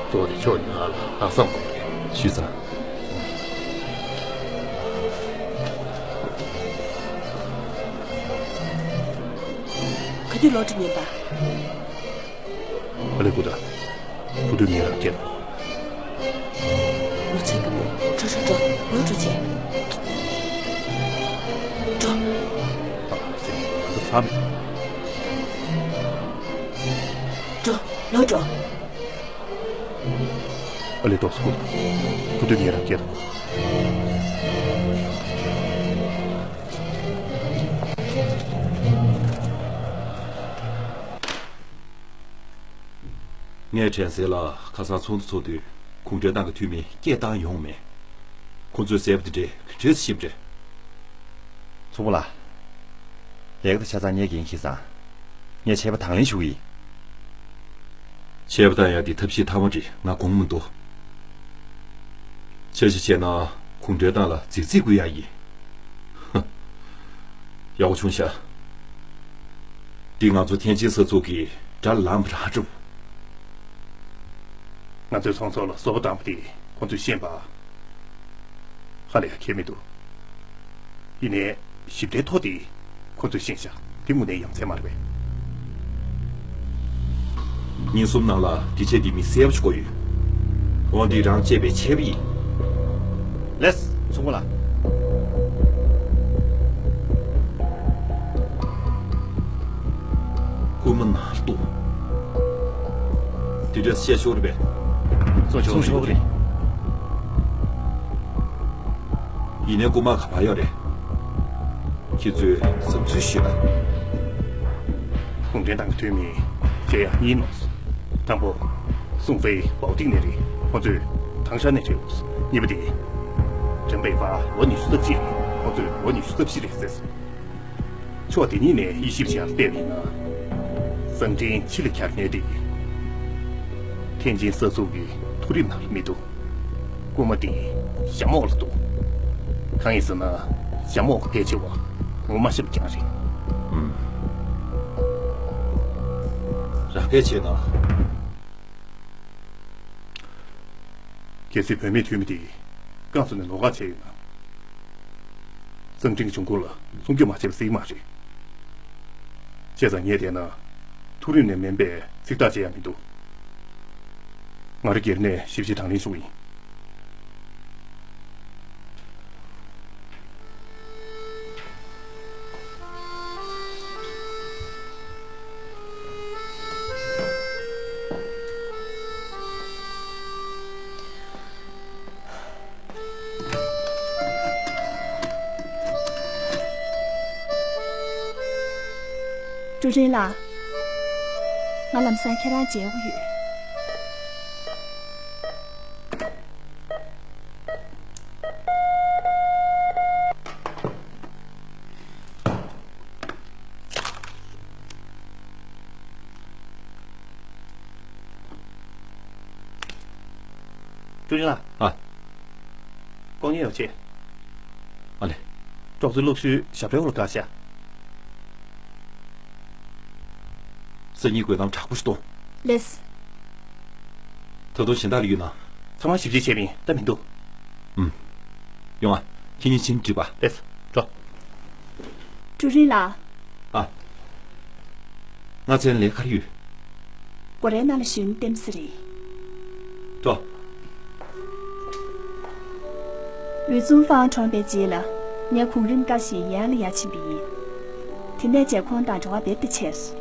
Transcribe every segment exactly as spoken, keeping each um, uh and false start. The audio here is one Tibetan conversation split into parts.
གཙོ་བོ་དེ་ཁྱོད་ཉིད་ང་ལ་ལྷག་བསམ་དགོས་རེད། ཞུས་ཙང་། ག་དུས་ལོག་འགྲོ་ཉན་པ། ཨ་ལེ་ཀུ་ད། བུ་དུས་ངེད་རང་སྐད་དང་། ལོ་ཆེན་གི་མོ། ཁྲོ་ཁྲོ་འགྲོ། ལོག་འགྲོ་བྱས། འགྲོ། ཨ་ཙི། ང་ཚོ་ཚང་མས། འགྲོ། ལོག་འགྲོ། ཨ་ལེ་ཏོག་སྐུ། བུ་དུས་ངེད་རང་སྐད་དང་། ངས་དྲན་གསལ་ལ་ཁ་སང་ཚོགས་འདུ་ཚོགས་དུས་གུང་ཁྲན་ཏང་གི་འཐུས་མི་སྐད་བཏང་ཡོང་མེད། ཁོ་ཚོས་གསལ་པོ་དེ་འདྲས་ག་འདྲས་ཞིབ་རེད། ཚོགས་པ་ལ། ལས་ཀ་དེ་ཆ་ཚང་ངས་འགན་འཁྱེར་ཙང་། ངས་ཆད་པ་དང་ལེན་ཞུ་གི་ཡིན། ཆད་པ་བཏང་ཡག་དེ་ཐབས་ཤེས་ཐ་མ་རེད། ང་དགོངས་མི་འདུག་འཆར་གཞི་བྱས་ན་གུང་ཁྲན་ཏང་ལ་རྫིག་རྫིག་བསྐུལ་ཡག་ཡིན། ཧ། ཡག་པོ་བྱུང་ཤག་འདི་ང་ཚོ་ཐེན་ཅིན་ས་ཚུགས་ཀྱི་དགྲ་ལམ་རང་འགྲོ། ང་ཚོས་ཚོང་ཚོགས་ལ་སོ་པ་བཏང་པ་དེ་ཁོ་ཚོས་ཤེས་པ། ཧ་ལས་ཁྱད་མི་འདུག་ཡིན་ནའི་ཞིབ་ཕྲའི་ཐོ་དེ་ཁོ་ཚོས་ཤེས་ཤག་དེ་དངོས་གནས་ཡ་མཚན་མ་རེད་པས། ཉིན་གསུམ་ནང་ལ་དེ་ཆེད་དེ་མི་གསལ་པོ་ཞིག་བསྐོ་ཡོད། འོ་འདི་རང་གཅེས་པའི་ཆད་པ་ཡིན། ལེས། ཚོང་པ་ལ། རྐུན་མ་ནང་ལ་གཏུགས། དེ་འདྲ་བཤད་ཆོག་རེད་པས། གསུང་ཆོག་གི་རེད། ཡིན་ནའི་རྐུན་མ་ག་པར་ཡོད་རེད། ཁྱེད་ཚོས་བསམ་ཚུལ་ཞུས་ན། གུང་ཁྲན་ཏང་གི་འཐུས་མི་བྱེད་ཡག་གཉིས་ནོ། དང་པོ། སུང་ཧྥེ་པའོ་ཏིང་ནས་རེད། ཁོ་ཚོས་ཐང་ཤར་ནས་རེད། གཉིས་པ་དེ། ཁྲེན་པེ་ཧྥ་ལོ་ཉི་ཤུ་རྩ་གཅིག་རེད། ཁོ་ཚོས་ལོ་ཉི་ཤུ་རྩ་བཞི་རེད་ཟེར། ཕྱོགས་དེ་གཉིས་ནས་དབྱེ་ཞིབ་བྱས་ཡག་བལྟས་པ་ཡིན་ན། གཙང་ཁྲིན་ཕྱི་ལ་འཁྱར་མཁན་དེ། ཐེན་ཅིན་ས་ཚུགས་ཀྱི་མཐོ་རིམ་ནང་ལ་མི་འདུག་རྐུན་མ་དེ་ཞྭ་མོ་ལ་འདུག་གང་ཡིན་ཟེར་ན། ཞྭ་མོ་གི་ཕལ་ཆེ་བ་ངོ་མ་ཤེས་པ་རྐྱང་རེད། ཨུམ། རང་ཕལ་ཆེ་ན། གལ་སྲིད་བུད་མེད་འཐུས་མི་དེ་རྐང་བཙུགས་ནས་ལོགས་ཀ་བྱས་ཡོད་ན། གཙང་ཁྲིན་གྱི་བྱུང་ཁུངས་ལ་སྲུང་སྐྱོབ་མ་བྱས་པ་སྲིད་མ་རེད། བྱས་ཙང་ངས་བལྟས་ན། མཐོ་རིམ་ནས་མིན་པའི་ཚིག་ཐག་བཅད་ཡ་མི་འདུག་ང་རང་སྒེར་ནས་ཞིབ་ཕྱིའི་དང་ལེན་ཞུ་གི་ཡིན། ཀྲུའུ་རིན་ལགས། ང་ལམ་སང་ཁྱེད་རང་མཇལ་དགོས་ཡོད། ཀྲུའུ་རིན་ལགས། ཨ། ཀོང་ཉེ་ཡོ་ཆེ། ཨ་ལེ། ཀྲོག་ཙེ་སློག་ཤུལ་ཞབས་བྲོའི་འོག་ལ་བཀག་ཤག་སང་ཉིན་དགོས་གཏམ་དྲག་པོ་ཞིག་གཏོང་། ལེས། ད་དུང་གཞན་དག་ལ་ཡོད་ན། ཚང་མ་ཞིབ་དཔྱད་བྱས་པ་ཡིན། ད་མི་འདུག་ཨུམ། ཡོང་ཨ། ཁྱེད་གཉིས་ཕྱིན་འགྲིག་པ། ལེས། འགྲོ། ཀྲུའུ་རིན་ལགས། ཨ། ང་མཚན་ལས་ཀར་ཡོད། སྒོ་རའི་ནང་ལ་ཞོན་ལྟེམ་ས་རེད། འགྲོ། ཝུའུ་ཙུང་ཧྥང་གྲོངས་པའི་རྗེས་ལ། ངས་གོང་རིམ་བཀའ་བཞིན་ཡན་ལ་ཡར་ཕྱིན་པ་ཡིན། དེ་ནས་མཇལ་ཁོང་དང་འབྲེལ་བ་རྦད་དེ་ཆེ་སོང་།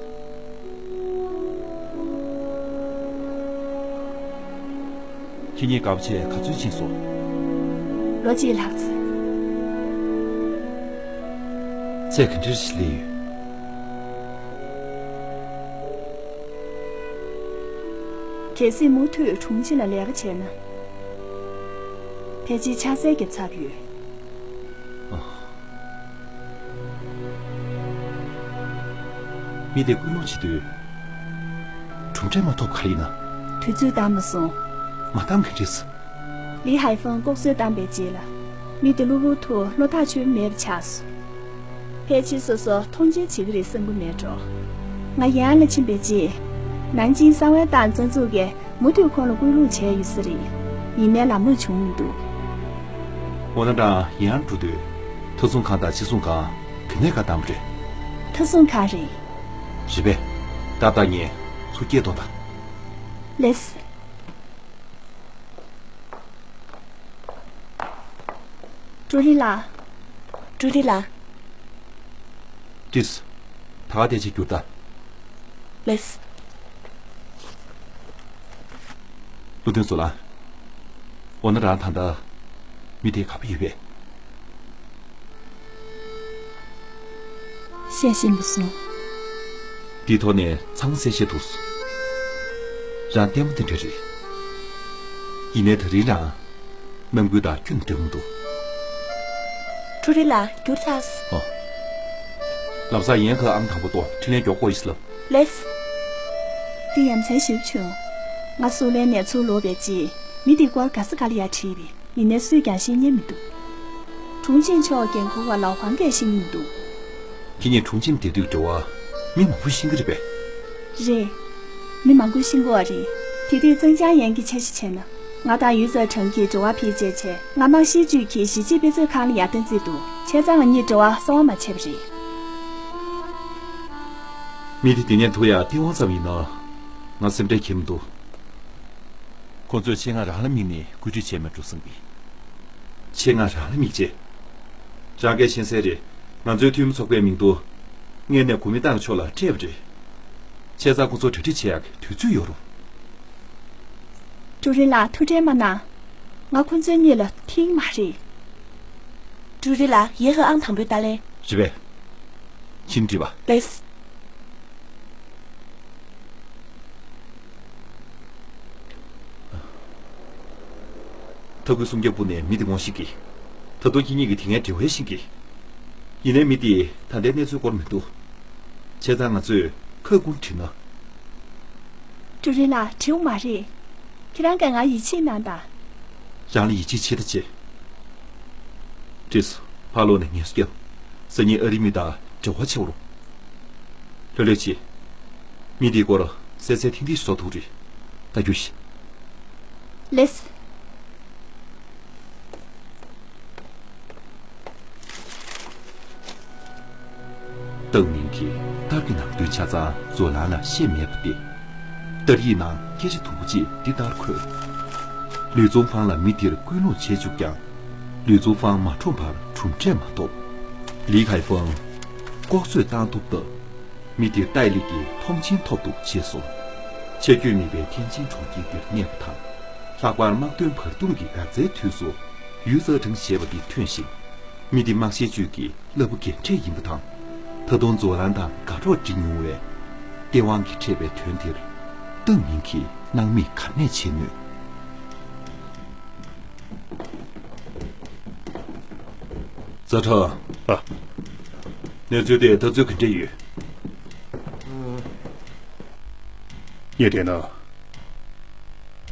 ཁྱེད་གཉིས་དགའ་པོ་བྱས་ག་ཚོད་ཕྱིན་སོང་། ལོ་གཅིག་ལྷག་ཙམ། ཚད་ག་འདྲ་ཞིག་སླེབས་ཡོད། གལ་སྲིད་མུ་མཐུད་དྲུང་ཆེ་ལ་ལས་ཀ་བྱས་ན། ཕལ་ཆེར་ཕྱག་འཚལ་རྒྱབ་ཚར་ཡོད། ཨ། མི་དེ་སྐུལ་སློང་བྱེད་དུས། གྲུབ་འབྲས་མ་ཐོབ་ག་རེ་ཡིན་ན། དུས་ཚོད་བཏང་མ་སོང་། མ་བཏང་ག་འདྲས། ལི་ཧའེ་ཧྥང་ལྐོག་གསོད་བཏང་པའི་རྗེས་ལ། མི་དེ་གློ་བུར་དུ་བློ་ཐག་ཆོད་མེད་པ་ཆགས་སོང་། ཕལ་ཆེར་སོ་སོ་མཐོང་མཆན་བྱེད་ཀྱི་རེད་བསམ་གྱི་མེད་འགྲོ། ང་ཡན་ལ་ཕྱིན་པའི་རྗེས། ནང་ཆེན་གསང་བའི་ཏང་རྩ་འཛུགས་ཀྱིས་མུ་མཐུད་ཁོང་ལ་སྐུལ་སློང་བྱས་ཡོད་ས་རེད། ཡིན་ནའི་ལམ་ལྷོང་བྱུང་མི་འདུག་འོ་ན་ཀྲང་ཡང་འགྲོ་དུས། མཐའ་སྲུང་ཁང་དང་ཕྱི་སྲུང་ཁང་། ག་ནས་བཀའ་བཏང་བ་རེད། མཐའ་སྲུང་ཁང་རེད། རེད་པས། ཏག་ཏག་ངས་ཚུར་སྐད་གཏོང་དང་། ལགས། ཀྲུའུ་རིན་ལགས། ཀྲུའུ་རིན་ལགས། ཏིས། ད་ག་དེ་ཅིག་བསྒྱུར་ད། ལགས། བློ་མཐུན་ཚོ་ལ། འོ་ན་རང་ད་ལྟ་མི་དེ་ག་པར་ཡོད་པས། བཤད་ཤེས་མི་སོང་། འདིའི་ཐོག་ནས་ཚང་མ་གསལ་བཤད་ཐུབ་སོང་། རང་ལྟད་མོ་དེ་འདྲ་རེད། ཡིན་ནའི་ད་རིང་རང་རྣམ་འགྱུར་དང་ཁྱོན་ནས་འདྲ་མི་འདུག་ཀྲུའུ་རིན་ལགས་བསྒྱུར་ཚར་སོང་། ཨོ། ལམ་སང་ཡན་ཁ་ཨང་དང་པོ་ཏོ་འཕྲིན་ལན་མགྱོགས་པོ་ཡིས་ལབ། ལགས། འདི་ཡ་མཚན་ཞིབ་བྱུང་། ང་སུའུ་ལན་ནས་ཚུར་ལོག་པའི་རྗེས་མི་འདི་སྐོར་ག་ས་ག་ལ་ཡ་དྲིས་པས། ཡིན་ནའི་སུས་ཀྱང་ཤེས་ཉན་མི་འདུག་ཁྲུང་ཆིང་ཕྱོགས་འགན་འཁུར་བ་ལའོ་ཧྥང་གིས་ཤེས་ཉན་མི་འདུག་ཁྱེད་གཉིས་ཁྲུང་ཆིང་བསྡད་དུས་འབྲེལ་བ་མི་མང་པོས་ཤེས་ཀྱི་རེད་པས། རེད། མི་མང་པོས་ཤེས་ཀྱི་ཡོད་རེད། དེ་དུས་ཙང་ཅང་ཡན་གྱིས་འཆར་གཞི་བྱས་ན། ང་དང་ཡུས་ཙའོ་ཁྲང་གིས་འབྲེལ་བ་ཕྱེ་བྱས་བྱས། ང་དམག་ཤེད་ཅུས་ཀྱི་གཞིས་བྱེས་དཔེ་མཛོད་ཁང་ལ་ཡར་བཏང་རྩིས་འདུག་བྱས་ཙང་ང་གཉིས་འབྲེལ་བ་གསར་པ་མ་བྱས་པ་རེད། མི་དེ་དེ་ནས་ཐུག་ཡ་ཏི་ཝང་ཙམ་ཡིན་ན། ང་སེམས་ཁྲལ་གྱིས་མི་འདུག་ཁོ་ཚོས་ཆེད་མངགས་རང་ལ་དམིགས་ནས་བཀོད་སྒྲིག་བྱས་མེད་འགྲོ་བསམ་གི། ཆེད་མངགས་རང་ལ་དམིགས་བྱས། རང་གིས་ཤེས་གསལ་རེད། ང་ཚོའི་འཐུས་མི་ཚོགས་པའི་མིང་ཐོ། སྔོན་ནས་གོ་མིན་ཏང་ཕྱོགས་ལ་སྤྲད་པ་རེད། བྱས་ཙང་ཁོ་ཚོ་གྲ་སྒྲིག་བྱེད་ཡག་གི་དུས་ཚོད་ཡོད་རུང་། ཀྲུའུ་རིན་ལགས་ཐུགས་ཁྲལ་མ་གནང་། ང་ཁོ་ཚོའི་གཉིས་ལ་ཐིག་མ་རེད། ཀྲུའུ་རིན་ལགས་ཡན་ཁ་ཨང་དང་པོའི་ཏཱ་ལེན། རེད་པས། ཕྱིན་དྲིས་པ། ལགས། ཐ་གུ་སུམ་བརྒྱ་སྤུ་ནས་མི་དེ་ངོ་ཤེས་ཀྱི། ད་དུང་ཁྱེད་གཉིས་ཀྱིས་དེ་སྔའི་འབྲེལ་བའི་ཤེས་ཀྱི། ཡིན་ནའི་མི་དེས་ད་ལྟའི་གནས་ཚུལ་སྐོར་མི་འདུག་བྱས་ཙང་ང་ཚོས་ཁ་ཁུང་དྲིས་ན། ཀྲུའུ་རིན་ལགས་དྲིའུ་མ་རེད། ཁྱེད་རང་གིས་ང་ཡིད་ཆེས་གནང་དང་། རང་ལ་ཡིད་ཆེས་བྱེད་ད་བྱེད། ཏིས། ཕར་ལོག་ནས་ངལ་གསོ་རྒྱབ། སང་ཉིན་ཨ་རིའི་མི་དང་འབྲེལ་བ་བྱེད་རོགས། ལྷོད་ལྷོད་བྱེད། མི་དེའི་སྐོར་གསལ་གསལ་ཐིང་ཐིང་ཞིག་བཟོ་ཐུབ་རེད། ད་རྒྱུགས་ཤིག་ལེས། ཏང་མིང་གིས་ཏར་གྱི་ནང་དོན་ཆ་ཚང་ཛོ་ལན་ལ་བཤད་མེད་པ་སྟེ། ཏར་ཡིག་ནང་སྐད་ཆ་དུམ་བུ་གཅིག་འདི་ལྟར་འཁོད། ལུས་ཙུང་ཧྥང་ལ་མི་དེར་སྐུལ་སློང་བྱས་བཅུག་ཀྱང་། ལུས་ཙུང་ཧྥང་མ་འཁྲུངས་བར་གྲུབ་འབྲས་མ་ཐོབ། ལི་ཁའི་ཧྥང་ལྐོག་གསོད་བཏང་ཐུབ་སྟབས། མི་དེར་ཏའི་ལི་གིས་མཐོང་མཆན་ཐོབ་འདུག་ཅེས་གསུངས། ཆ་རྒྱུས་མེད་པའི་ཐེན་ཅིན་གྲོང་ཁྱེར་འདིར་གནས་པ་དང་། ལྷག་པར་དམག་དོན་བར་འདུམ་གྱི་འགག་རྩའི་དུས་སུ་ཡུས་ཙའོ་ཁྲང་ཞེས་པ་འདི་ཐོན་ཞིང་། མི་འདི་དམག་ཤེད་ཅུས་ཀྱི་བླ་སྤུ་རྒན་གྲས་ཡིན་པ་དང་། ད་དུང་ཛོ་ལན་དང་དགའ་རོགས་འགྲིག་མྱོང་བས། ཏེ་ཝང་གིས་འཕྲད་པའི་དོན་དེར་ཏང་མིང་གིས་སྣང་མེད་ག་ནས་བྱེད་ནུས། ཛ་ཁྲ། ཨ། གནས་ཚུལ་དེ་ད་གཟོད་ག་འདྲ་ཡོད། ངས་བལྟས་ན།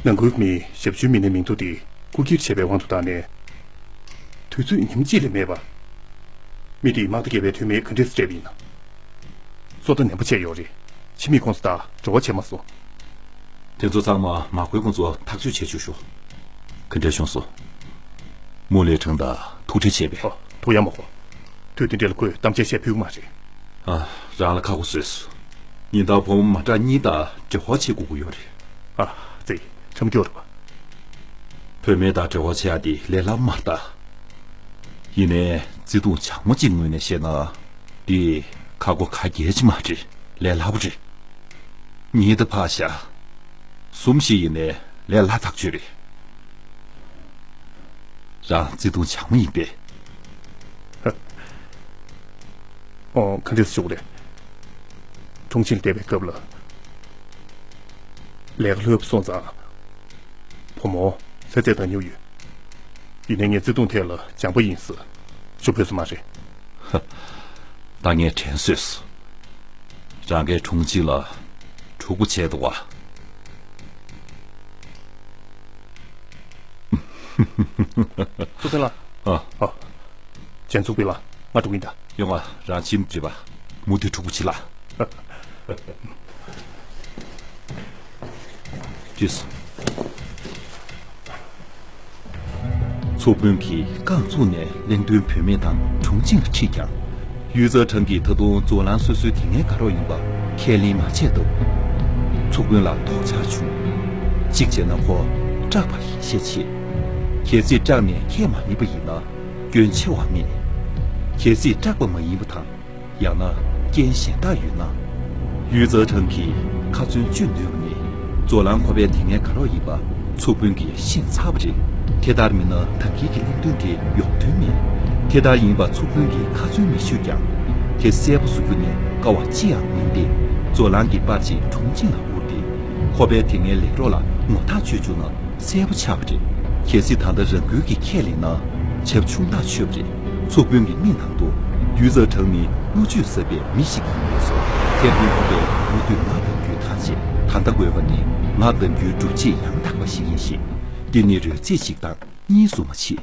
ནང་ཁུལ་མིའི་ཞབས་ཞུའི་མི་སྣའི་མིང་ཐོ་དེ་རྐུ་འཁྱེར་བྱས་པའི་དབང་དུ་བཏང་ནས། དུས་ཚོད་ཉིན་གཅིག་ལས་མེད་པ། མི་དེས་དམག་སྡེ་བརྒྱད་པའི་འཐུས་མིས་ག་འདྲས་སྤྲད་པ་ཡིན་ན། སོ་ལྟ་ནན་པོ་བྱས་ཡོད་རེད། ཕྱི་མིག་ཁོངས་སུ་བལྟ། བྲོ་བ་བྱས་མ་སོང་། དེ་ཚོ་ཚང་མ་མ་ཁོའི་ཁོང་ཚོ་ཐག་གཅོད་བྱས་བཅུག་ཤོག་ག་འདྲས་བྱུང་སོང་། མུ་ལེ་ཁྲང་དང་ཐུག་འཕྲད་བྱས་པས། ཨོ། ཐུག་ཡ་མ་གོ། དུས་དེ་འདྲ་ལ་ཁོས་གཏམ་བཤད་བཤད་ཕོད་ཀྱི་མ་རེད། ཨ། རང་ལ་ཁག་པོ་བཟོས་སོང་། ཉིན་ལྟར་བུ་མོ་མ་བྲག་གཉིས་དང་འབྲེལ་བ་བྱེད་དགོས་ཀྱི་ཡོད་རེད། ཨ་ཙི། ཁྲམ་སྐྱོར་རེད་པ། བུད་མེད་དང་འབྲེལ་བ་བྱེད་ཡ་དེ་ལས་སླ་པོ་མ་རེད་ད། ཡིན་ནའི་བརྩེ་དུང་བྱང་མ་གཅིག་ངོས་ནས་བཤད་ན། འདི་ཁག་པོ་ག་གལ་ཅིག་མ་རེད། ལས་སླ་པོ་རེད། གཉིས་ད་ཕར་བཞག་གསུམ་བཞི་ཡིན་ནའི་ལས་སླ་ཐག་ཆོད་རེད། རང་བརྩེ་དུང་བྱང་མ་ཡིན་པས། ཨོ། ག་འདྲས་ཞུ་དགོས་རེད། ཁྲུང་ཆིང་ལ་བསྡད་པའི་སྐབས་ལ། ལས་ཀ་ལྷོད་པོ་སོང་ཙང་། བུ་མོ་ལྷ་རྩེ་བཏང་མྱོང་ཡོད། ཡིན་ནའི་ངས་བརྩེ་དུང་ཐད་ལ་སྦྱངས་པ་ཡིན་ཟེར་ཞུ་ཕོད་ས་མ་རེད། ཧ། ད་ངས་དྲན་གསོས་སོང་། རང་གིས་ཁྲུང་ཆིང་ལ་ཕྲུ་གུ་བྱས་འདུག་ག་ཐུབ་བསྟན་ལགས། ཨ། ཨ། ཅན་ཚུགས་པའི་ལགས། ང་འགྲོ་གི་ཡིན་ད། ཡོང་ང་། རང་ཕྱིན་འགྲིག་པ། མུ་མཐུད་ཕྲུ་གུ་བྱེད་ལ། བྲིས་སོང་། ཚོགས་དཔོན་གྱིས་རྐང་བཙུགས་ནས་གླིང་དོན་བུད་མེད་དང་གྲུང་ཅིང་ལ་ཁྲིད་ཀྱང་། ཡུས་ཙའོ་ཁྲང་གིས་ད་དུང་ཛོ་ལང་སོ་སོའི་དེ་སྔའི་དགའ་རོགས་ཡིན་པ་ཁས་ལེན་མ་བྱས་སྟབས། ཚོགས་དཔོན་ལ་དོགས་འཆར་བྱུང་། གཅིག་བྱས་ན་ཁོ་སྐྲག་པ་ཡིན་ཤས་ཆེ། གལ་སྲིད་སྐྲག་ནས་ཁས་མ་ལེན་པ་ཡིན་ན་སྐྱོན་ཆེ་བ་མེད། གལ་སྲིད་སྐྲག་པ་མ་ཡིན་པ་དང་། ཡང་ན་རྐྱེན་གཞན་དག་ཡོད་ན། ཡུས་ཙའོ་ཁྲང་གིས་ཁ་ཚོན་གཅོད་ནུས་པ་ནི། ཛོ་ལང་ཁོ་པའི་དེ་སྔའི་དགའ་རོགས་ཡིན་པ་ཚོགས་དཔོན་གྱིས་ཤེས་ཚར་བ་རེད། དེ་ལྟར་མིན་ན་ད་གིན་གྱི་གླེང་དོན་དེ་ཡོང་དོན་མེད། དེ་ལྟར་ཡིན་པ་ཚོགས་དཔོན་གྱིས་ཁ་ཚོན་མི་གཅོད་ཀྱང་། དེ་གསལ་པོ་བཟོ་རྒྱུ་ནི་དཀའ་བ་ཅི་ཡང་མིན་ཏེ། ཛོ་ལང་གི་པར་ཅིག་གྲུང་ཅིང་ལ་བསྐུར་ཏེ། ཁོ་པའི་དེ་སྔའི་ལས་རོགས་ལ་ངོ་ཐག་ཆོད་བཅུག་ན། གསལ་པོ་ཆགས་པ་རེད། གལ་སྲིད་ད་ལྟ་རང་འགུལ་གྱིས་ཁས་ལེན་ན། བྱབ་ཆུང་ཐག་ཆོད་པ་རེད། ཚོགས་དཔོན་གྱི་མིག་ནང་དུ་ཡུས་ཙའོ་ཁྲང་ནི་བློ་ཅུང་ཟབ་པའི་མི་ཞིག་ཡིན་པས་སོ། དེར་བརྟེན་ཁོ་པས་མུ་མཐུད་ང་གདམ་རྒྱུའི་ཐག་བཅད། ད་ལྟ་དགོས་པ་ནི་ང་གདམ་རྒྱུའི་སྒྲུབ་བྱེད་ཡང་དག་པ་ཞིག་ཡིན་ཞིང་། འདི་ནི་རོལ་རྩེད་ཅིག་དང་གཉིས་སུ་མ་མཆིས།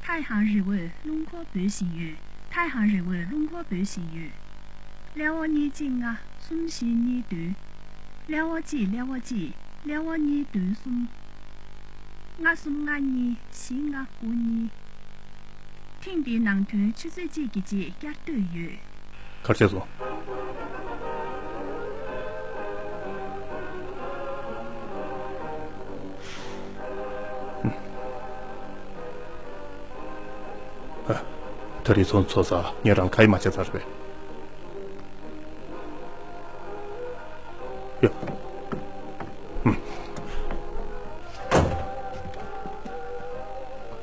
太行 རི་བོས་རླུང་འཁོར་འབོད་བཞིན་ཡོད། 太行 རི་བོས་རླུང་འཁོར་འབོད་བཞིན་ཡོད། ལེའོ་གཉིས་གཅིག་ལྔ་གསུམ་བཞི་གཉིས་བདུན། ལེའོ་གཅིག་ལེའོ་གཅིག་ལེའོ་གཉིས་བདུན་གསུམ། ལྔ་གསུམ་ལྔ་གཉིས་བཞི་ལྔ་དགུ་གཉིས། ཐེངས་འདིའི་ནང་དོན་ཆུ་ཚོད་གཅིག་གི་རྗེས་བསྐྱར་ཟློས་ཡོད། གར་བྱས་སོང་། ཨ། ད་རེས་ཚོང་ཚོགས་ས་ངས་རང་ཁ་ཡི་མ་བྱས་ཚར་བས། ཡ། ཧུམ།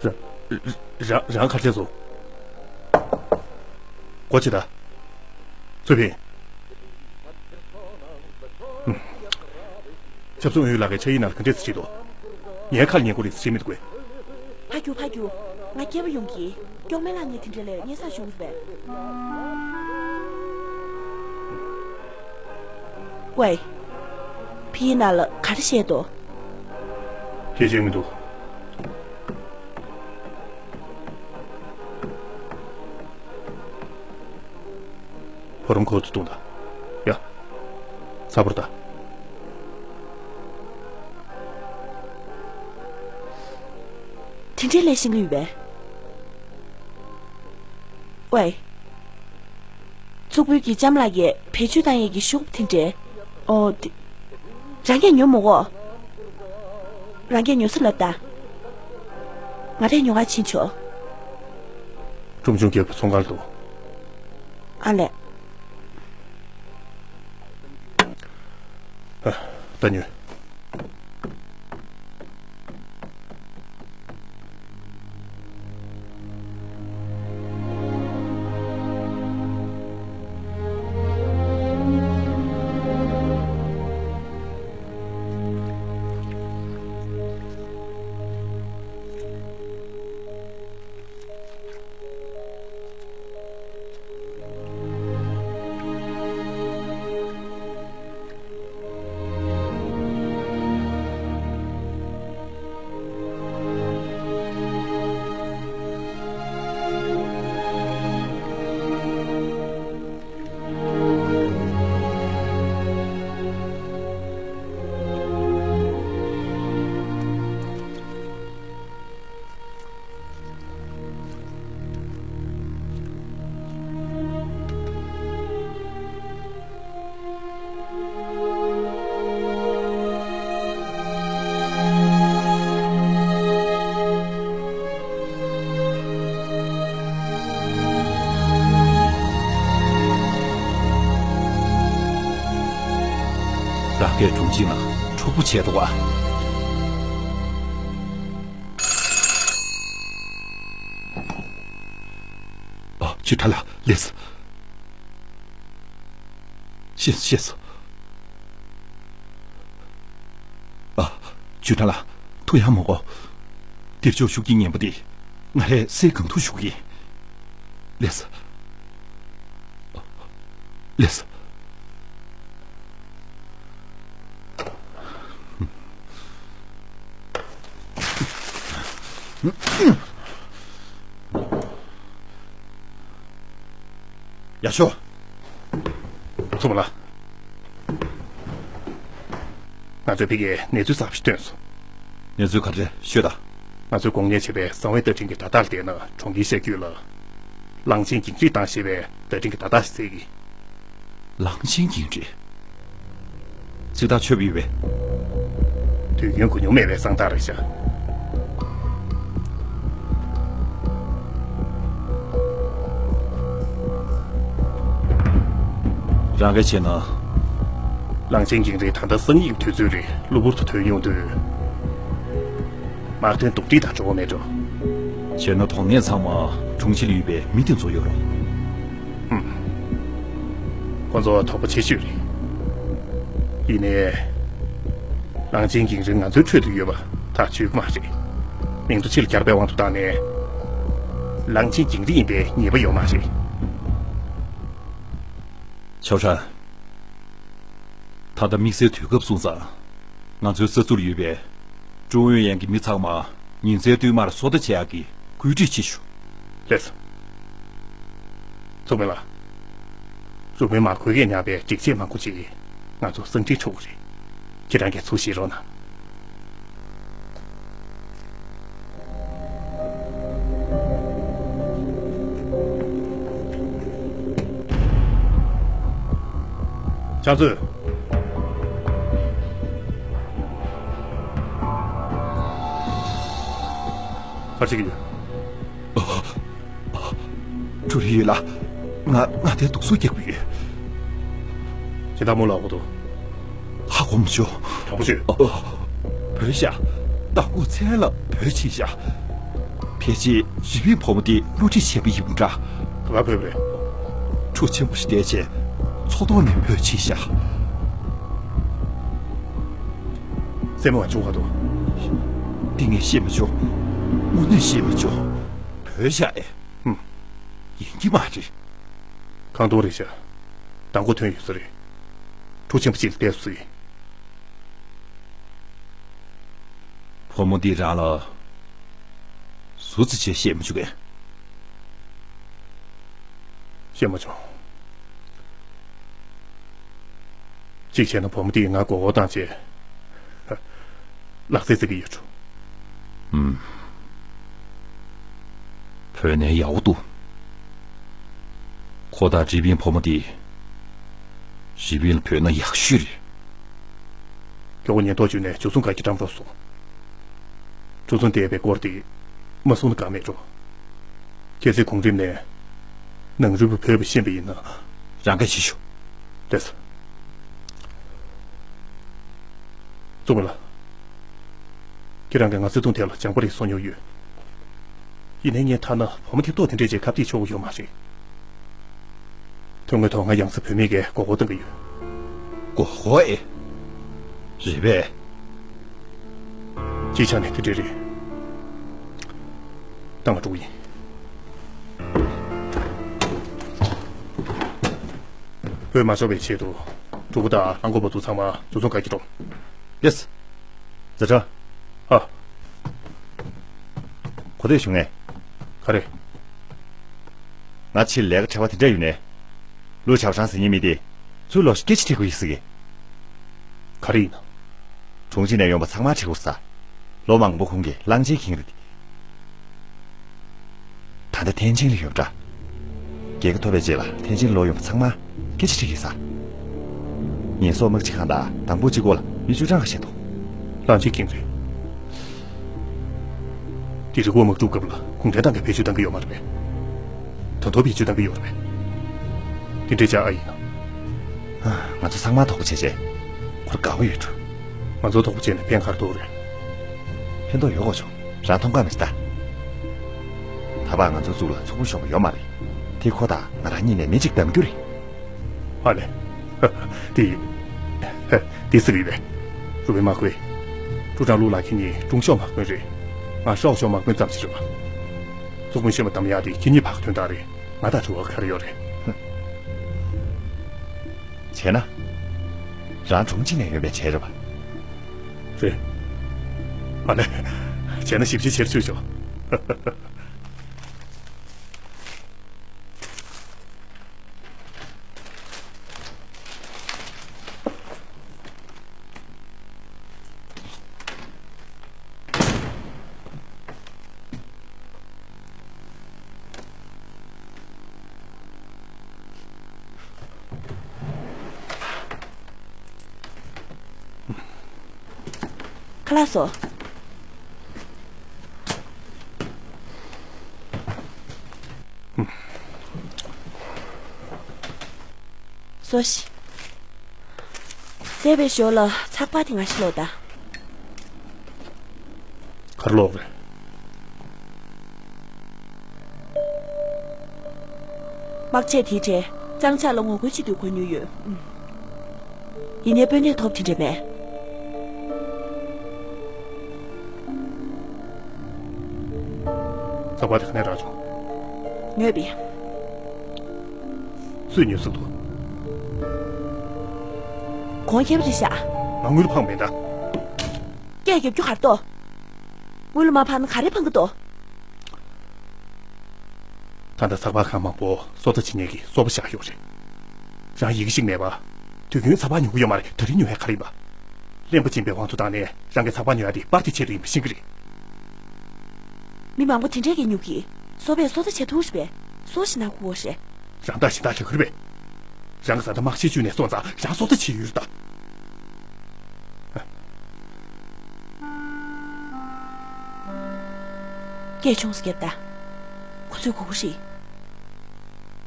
ར། ར། རང་གར་བྱས་སོང་། སྒོ་ཕྱེ་ད། ཚུལ་ཕིན། ཧུམ། ཆབ་སྲུང་ཨུ་ཡོན་ལགས་ཀྱིས་ཆ་ཡིག་ནང་ལ་ག་འདྲས་སེ་བྲིས་འདུག་ངའི་ཁ་ལ་ཉན་དགོས་རེད་ཟེར་བྲིས་མི་འདུག་གས། ཕ་རྒྱུག་ཕ་རྒྱུག་ང་སྐྱེས་པ་ཡོང་གི། སྐྱོག་མེ་ལགས་ངས་དེ་འདྲ་ལས་སྙན་སར་བྱུང་ཟེར་བས། ཝེ། ཕ་གིའི་ནང་ལ་ག་རེ་བཤད་འདུག་སྐད་ཆ་མི་འདུག་ཕོ་རོང་ཁོག་ཏུ་བཏུང་དང་། ཡ། ཚ་པོར་ད། དེ་འདྲའི་ལས་ཤེས་ཀྱི་ཡོད་པས། ཝེ། ཚོགས་དཔོན་གྱིས་ལྕམ་ལགས་ཀྱི་བེད་སྤྱོད་བཏང་ཡས་ཀྱི་ཤོག་བུ་དེ་འདྲས། ཨོ་དེ། རང་གིས་ཉོ་མི་དགོས། རང་གིས་ཉོ་ས་ལབ་ད། ང་རས་ཉོ་ག་ཕྱིན་ཆོག་ཁྲོམ་གཞུང་རྒྱལ་པོའི་ཚོང་ཁང་དུ། ཨ་ལས། ཨ། ད་ཉོས། རང་སྐད་གྲུང་ཅིང་ལ་འཁྲུག་པོ་བྱས་འདུག་ག་ཨ། ཅུས་ཁྲང་ལགས། ལགས་སོ། ཤེས་སོང་། ཤེས་སོང་། ཨ། ཅུས་ཁྲང་ལགས། ཐུགས་ཡ་མ་དགོས། སྡེབ་སྦྱོར་ཤུགས་ཀྱིས་ཉན་པ་དེ་ང་རས་སེལ་གང་ཐུབ་ཞུ་གི་ཡིན། ལགས་སོ། ལགས་སོ། ཡག་ཤོས། ཚུགས་པ་ལ། ང་ཚོས་ཕ་གིར་གནས་ཚུལ་གསར་པ་ཞིག་ཐོན་སོང་། གནས་ཚུལ་ག་རེ་རེད་ཤོད་དང་། ང་ཚོས་དགོངས་གཉེར་བྱས་པའི་གསང་བའི་བརྡ་འཕྲིན་གྱི་བརྡ་རྟགས་དེ་ནི་གྲོང་ཁྱེར་ཤར་རྒྱུད་ལ། གླང་ཆེན་གྱིང་རིས་བཏང་ཞེས་པའི་བརྡ་འཕྲིན་གྱི་བརྡ་རྟགས་ཤིག་བཙལ་གྱི། གླང་ཆེན་གྱིང་རིས། ཚིག་ཐག་ཆོད་པ་ཡོད་པས། དུས་རྒྱུན་གོ་མྱོང་མེད་པའི་གསང་རྟགས་རེད་ཤག། རང་གིས་བྱས་ན། གླང་ཆེན་གྱིང་རིས་ད་ལྟ་གསང་ཡིག་དུས་ཚོད་རིང་གློ་བུར་དུ་ཐོན་ཡོང་དུས། དམག་དོན་གདོན་འདྲེ་དང་འབྲེལ་བ་མེད་འགྲོ། བྱས་ན་དོན་གནད་ཚང་མ་གྲོང་ཁྱེར་ལ་ཡོད་པའི་མི་དེ་ཚོར་ཡོད་རེད། ཧུམ། ཁོ་ཚོ་དོགས་པ་ཆེ་ཤོས་རེད། ཡིན་ནའི། གླང་ཆེན་གྱིང་རིས་ང་ཚོའི་ཁྲོད་དུ་ཡོད་པ་ཐག་ཆོད་ཀྱི་མ་རེད། མིང་ཐོ་ཕྱི་ལ་གྱར་བའི་དབང་དུ་བཏང་ནས། གླང་ཆེན་གྱིང་རིས་ཡིན་པའི་ངེས་པ་ཡོད་མ་རེད། ཆའོ་ཧྲན། ད་ལྟ་དམིགས་བསལ་དུས་སྐབས་སོང་ཙང་། ང་ཚོའི་ས་ཚུགས་ལ་ཡོད་པའི་ཀྲུང་ཝུན་ཡན་གྱི་མི་ཚང་མ་ཉིན་མཚན་བསྟུད་མར་སོ་ལྟ་བྱེད་ཡག་གི་བཀོད་སྒྲིག་བྱེད་ཤོག། ལགས་སོ། ཚོགས་མི་ལགས། རུ་དཔོན་མར་ཁོས་ཀྱིས་ཉར་བའི་སྒྲིག་ཆས་མང་པོ་ཅིག་ང་ཚོ་གསང་འཕྲིན་འཕྲོག་གི་རེད། ཁྱེད་རང་གིས་ཚུར་བཞེས་རོགས་གནང་། ཕྱག་མཛོད། ག་རེ་བྱེད་ཀྱི་ཡོད། ཀྲུའུ་རིན་ཡོད་ལ། ང་མངའ་སྡེར་སྡུག་སྲོག་བསྐྱབས་ཀྱི་ཡོད། སྦྱིན་བདག་མོ་ལ་གོ་ཐུབ། ཧ་གོ་མ་བྱུང་། དྲང་པོ་བཤད། བོས་ཤག། མདང་དགོང་མཚན་ལ་བོས་ཕྱིན་ཤག། ཕལ་ཆེར་རི་པིན་བུ་མོ་དེ་བསླུ་བྲིད་བྱས་པ་ཡིན་པ་འདྲ། ག་པར་བོས་པ་རེད། གྲུ་ཆེན་པོ་ཞིག་བསྡད་རྗེས་མཚོ་ཐོག་ནས་བོས་ཕྱིན་ཤག། སེམས་མ་བྱུང་བ་དང་། འདི་ངས་བཤད་མ་བྱུང་། དངོས་གནས་བཤད་མ་བྱུང་། བོས་ཤག་ཨེ། ཧུམ། ཡིན་གྱི་མ་རེད། ཁང་སྟོང་རེད་ཤག། མདང་དགོང་ཐོན་ཡོད་ས་རེད། གྲུ་ཆེན་པོ་ཅིག་ལ་བལྟས་སོང་ཡིན། བུ་མོ་འདིས་རང་ལ་ཟུར་ཙམ་བྱས་བཤད་མ་བྱུང་གས། བཤད་མ་བྱུང་། གཅིག་བྱས་ན་བུ་མོ་འདིས་ང་མགོ་སྐོར་བཏང་བྱས། ལག་རྩེད་རྩེ་གི་ཡོད་འགྲོ། ཨུམ། བོས་ནའི་ཡག་པོ་འདུག། ཁོ་དང་རི་པིན་བུ་མོ་འདི། རི་པིན་ལ་བོས་ན་ཡག་ཤོས་རེད། མགྱོགས་པོ་ཉེན་རྟོག་ཅུས་ནས་འཇུ་བཟུང་བཀའ་རྒྱ་བཀྲམ་རོགས་སོང་། འཇུ་བཟུང་བསྡད་པའི་སྐོར་དེ་མ་གསུངས་ན་དགའ་མེད་འགྲོ། གལ་སྲིད་གོང་རིམ་ནས་ནང་རུལ་པ་བོས་པ་ཤེས་པ་ཡིན་ན། རང་གིས་བྱེད་ཤོག། ལགས་སོ། གཙུག་པ་ལགས། ཁྱེད་རང་གིས་ང་བརྩེ་དུང་ཐད་ལ་སྦྱང་པ་རེ་གསུངས་མྱོང་ཡོད། ཡིན་ནའི་ངས་ཐ་ན་བུ་མོ་དེ་ཏོག་དེ་འདྲས་ཅིག་ཁ་གཏད་གཅོག་གི་ཡོད་མ་རེད། དོན་དངོས་ཐོག་ང་ཡང་སེ་བུད་མེད་ཀྱི་མགོ་སྐོར་གཏོང་གི་ཡོད། མགོ་སྐོར་ཨེ། རེད་པས། སྤྱིའི་ཆ་ནས་དེ་འདྲས་རེད། ད་ང་འགྲོ་གི་ཡིན། བོད་མ་ཤོར་བའི་ཆེད་དུ་གྲུ་པོ་དང་ལྷམ་གོག་པ་དུ་ཚང་མ་འཛུལ་ཚོང་ག་གི་འགྲོ། ཡེས། ཛ་ཁྲ། ཨ། གོ་ཐོས་བྱུང་ངས། ག་རེ། ང་ཕྱིར་ལས་ཀ་བྲེལ་བ་དེ་འདྲ་ཡོད་ནས། ལུའུ་ཆའོ་ཧྲང་ཟེར་མཁན་མི་དེ་ཚུར་ལོག་སྐད་ཆ་དྲི་དགོས་ཡིན་ཟེར་གི། ག་རེ་ཡིན་ནམ། གྲོང་ཁྱེར་ནས་ཡོང་བ་ཚང་མ་དྲི་དགོས་ས། ལོ་མང་པོ་གོང་གི་གླང་ཆེན་གྱིང་རིས་དེ། ད་ལྟ་ཐེན་ཅིན་ལ་ཡོད་པ་འདྲ། རྒྱལ་ཁ་ཐོབ་པའི་རྗེས་ལ་ཐེན་ཅིན་ལ་ལོག་ཡོང་བ་ཚང་མ་སྐད་ཆ་དྲི་གི་ས། ངལ་གསོ་དམག་སྤྱི་ཁང་དང་དང་པོ་གཅིག་པོ་ལ་མི་བཅུ་གྲངས་ཁ་ཤས་འདུག། གླང་ཆེན་གྱིང་རིས། དེ་རི་བོ་དམག་འཁྲུག་སྐབས་ལ་གུང་ཁྲན་ཏང་གིས་བེད་སྤྱོད་བཏང་གི་ཡོད་མ་རེད་པས། ད་དུང་བེད་སྤྱོད་བཏང་གི་ཡོད་རེད་པས། དེ་འདྲའི་ཅག་ཨ་ཡིན་ན། ང་ཚོ་ཚང་མ་དོགས་པ་བྱས་བྱས། ཁོར་དགའ་པོ་ཡོད་འགྲོ། ང་ཚོ་དོགས་པ་བྱས་ནས་ཕན་ག་རེ་ཐོགས་རེད། ཕན་ཐོགས་ཡོད་གོ་ཆོག། རང་མཐོང་ག་མི་ཤེས་ད། ད་བར་ང་ཚོ་གཙུག་ལག་ཚུགས་པོ་ཤོར་བ་ཡོད་མ་རེད། དེ་ཁོ་དང་ང་རང་གཉིས་ནས་མི་གཅིག་བདམས་རྒྱུ་རེད། ཨ་ལས། དེ། དེ་སུ་རེད་པས། རུ་པའི་དམག་དཔོན། ཀྲུའུ་ཀྲང་ལུའུ་ལགས་ཁྱེད་གཉིས་ཀྲུང་ཤོག་དམག་དཔོན་རེད། ང་ཧྲའོ་ཤོག་དམག་དཔོན་ཙམ་ཞིག་རེད་པ། ཚོགས་མི་གཞོན་པ་གདམ་ཡག་དེ་ཁྱེད་གཉིས་བར་གྱི་དོན་དག་རེད། ང་དང་འབྲེལ་བ་ག་རེ་ཡོད་རེད། བྱས་ན། རང་གྲོང་ཁྱེར་ནས་ཡོང་བའི་གྲས་རེད་པ། རེད། ཨ་ལས། བྱས་ན་ཞིབ་བཤེར་བྱེད་ཆོག་ཆོག། ལགས་སོ། སོ་ཤི། བསྡད་པའི་ཞོར་ལ་ཚགས་པར་དེ་ང་ཞིག་ཀློག་དང་། ག་རེ་ཀློག་རེད། དམག་ཆས་དེའི་གྲས་གཙང་ཆག་ལ་ངོ་རྒོལ་བྱེད་དུས་གོན་མྱོང་ཡོད། ཡིན་ནའི་དཔོན་གནས་ཐོབ་དེ་འདྲ་མེད། ཚགས་པར་དེ་ག་ནས་རག་བྱུང་། ཉོས་པས། སུས་ཉོས་ཟེར་འདུག། གོང་ཁེབས་རེད་ཤག། ང་དངུལ་འཕངས་མེད་ད། སྐད་རྒྱབ་རྒྱུ་ག་རེ་འདུག། དངུལ་མ་འཕངས་ན་ག་རེ་འཕང་གི་འདུག། ད་ལྟ་ཚགས་པར་ཁང་མང་པོ་སོ་ལྟ་བྱེད་མཁན་གྱི་སོ་པ་བཞག་ཡོད་རེད། རང་ཡི་གེ་ཞིག་མེད་པ། དུས་རྒྱུན་ཚགས་པར་ཉོ་གི་ཡོད་མ་རེད། ད་རིང་ཉོ་ཡ་ག་རེ་ཡིན་པ། གླེན་པ་སྦྱིན་པའི་དབང་དུ་བཏང་ནས་རང་གི་ཚགས་པར་ཉོ་ཡ་དེ་པར་དེ་ཆེད་དུ་ཡིན་པ་ཤེས་ཀྱི་རེད། མི་མང་པོ་དེ་འདྲས་ཀྱིས་ཉོ་གི། སོ་པས་སོ་ལྟ་བྱེད་ཐུབ་རེད་པས། སོ་ཞིག་ན་ཁུ་བོ་རེད། རང་ལྟ་ཞིག་ལྟ་རྒྱག་གི་རེད་པས། རང་གི་བཟའ་ཟླ་དམག་ཆས་བཅུག་ནས་སོང་ཙང་རང་སོ་ལྟ་བྱེད་ཡུལ་ད། སྐད་ཆུང་ཙམ་རྒྱབ་ད། ཁོ་ཚོས་གོ་གི་རེད།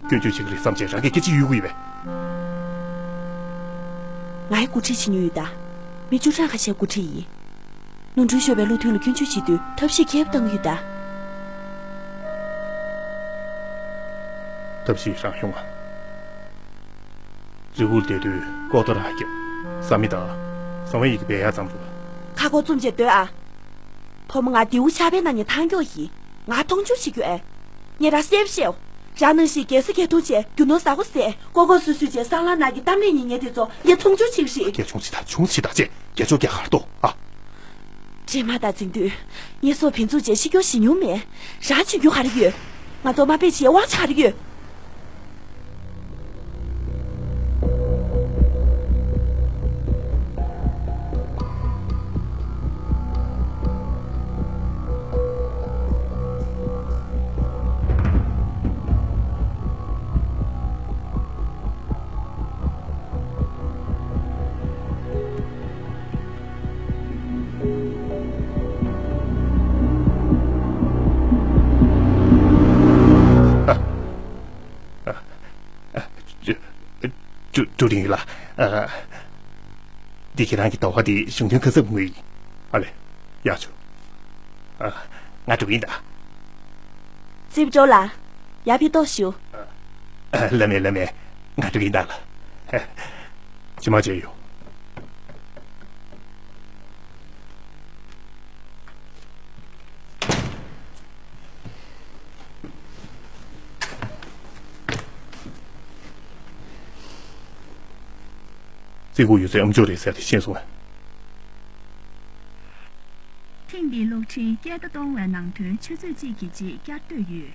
སྐྱོན་བརྗོད་བྱེད་ཀྱི་རེད་བསམ་བྱས་རང་གིས་སྐད་ཆ་གཡུག་གི་ཡོད་པས། ང་ཡི་འགོ་ཁྲིད་བྱེད་མྱོང་ཡོད་ད། མི་བཅུ་ཕྲག་ཁ་ཤས་འགོ་ཁྲིད་ཡིན། ནོར་འཁྲུལ་ཤོར་བའི་བློ་མཐུན་ལ་སྐྱོན་བརྗོད་བྱེད་དུས་ཐབས་ཤེས་ཁྱད་པར་བཏང་གི་ཡོད་ད། ཐབས་ཤེས་རང་ཤོང་ང་། རི་བོར་བསྡད་དུས་ལྐོག་ཏུ་ར་རྒྱབ། བཟའ་མི་དང་། བཟའ་བའི་ཡི་གེ་སྦས་ཡག་ཙམ་རུ། ཁ་ཁོག་བཙུམ་བྱས་སྡོད་ཨ། ཕོ་མོ་ང་རྡེའུ་ཆག་པའི་ནང་ནས་ཐང་མགྱོགས་ཡིན། ང་མཐོང་ཆུང་བྱེད་རྒྱུ་ཨེ། ངས་ར་གསལ་པོ་བཤད། རང་ནང་བཞིན་རྒྱལ་ས་རྒྱལ་ཐོང་བྱས་རྒྱུ་ནོར་ཟ་གོ་ཟེ་ལྐོག་ལྐོག་སུད་སུད་བྱས་སྲང་ལམ་ནང་གི་གཏམ་གླེང་ཉན་མཁན་དེ་ཚོ་ངས་མཐོང་ཆུང་བྱེད་ཀྱི་རེད། སྐད་ཆུང་ཙམ་བྱེད་ད། ཆུང་ཙམ་བྱེད་ད་ཅེ། རྒྱལ་ཕྱོགས་རྒྱལ་ཁར་གཏོགས་ཨ། རྗེས་མ་ད་འཛིང་དུས། ངས་སོ་ཕན་ཚུན་བཅས་ཤི་སྐྱོ་ཞི་མྱོང་མེད། རང་བྱེད་རྒྱུ་ག་རེ་ཡོད། ང་ཚོ་མ་དཔེ་བྱེད་དབང་ཆ་ག་རེ་ཡོད། ཀྲུ་ཀྲུ་ཀྲུ་རིང་ལགས། འདི་ཁྱེད་རང་གི་ཟླ་བ་འདིའི་གཞུང་དོན་ཁ་གསབ་དངུལ་ཡིན། ཨ་ལེ། ཡག་བྱུང་། ང་འགྲོ་གི་ཡིན་ད། རྩིབ་སྤྲོ་ལ། ཡར་ཕེབས་ཏོག་ཞུ། ལ་མེ་ལ་མེ། ང་འགྲོ་གི་ཡིན་ད་ལ། ཇི་མ་བྱས་ཡོང་། རྩིས་འགོ་ཡོད་ཚད་ཨ་མཆོག་རེད་ཟེར་ཏེ་ཤེས་སོང་ངས། ཐེངས་འདིའི་གློག་འཕྲིན་སྐད་བརྡ་གཏོང་བའི་ནང་དོན་ཆུ་ཚོད་གཅིག་གི་རྗེས་བསྐྱར་ཟློས་ཡོད།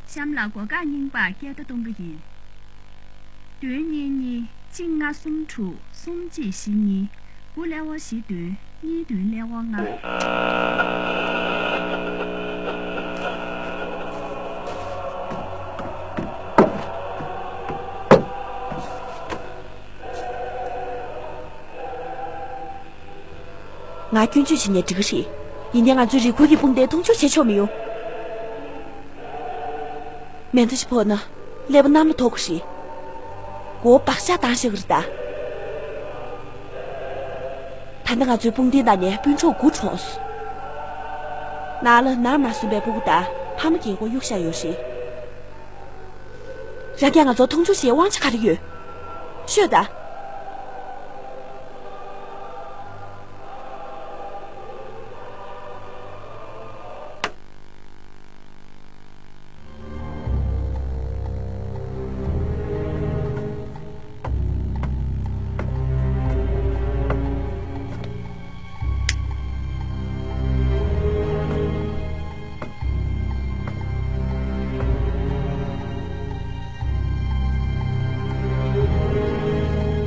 གཤམ་ལ་སྒོ་འགག་རྙིང་པར་སྐད་བརྡ་གཏོང་གི་ཡིན། བདུན་གཉིས་གཉིས་གཅིག་ལྔ་གསུམ་དྲུག་གསུམ་གཅིག་བཞི་གཉིས། དགུ་ཀླད་པ་བཞི་བདུན་གཉིས་བདུན་ཀླད་པ་ལྔ། ང་སྐྱོན་བརྗོད་བྱེད་ནས་འགྲིག་གི་རེད། ཡིན་ནའི་ང་ཚོའི་རི་ཁུལ་གྱི་དཔུང་སྡེ་མཐོང་ཆུང་བྱེད་ཆོག་མི་ཡོང་། མེ་མདའ་ཞིག་ཕོག་ན་ཀླད་པ་གནམ་ལ་ཐོག་གི་རེད། མགོ་བོ་བག་ཆགས་བཏང་བཞག་གི་རེད་ད། ད་ལྟ་ང་ཚོའི་དཔུང་སྡེའི་ནང་ནས་སྤུན་གྲོགས་དགུ་གྲོངས་སོང་། ནང་ལ་ནར་མ་སོན་པའི་ཕྲུ་གུ་དང་ཕ་མ་རྒན་འཁོགས་གཡུག་བཞག་ཡོད་རེད། རང་གིས་ང་ཚོ་མཐོང་ཆུང་བྱེད་དབང་ཆ་ག་རེ་ཡོད། ཤོད་ད།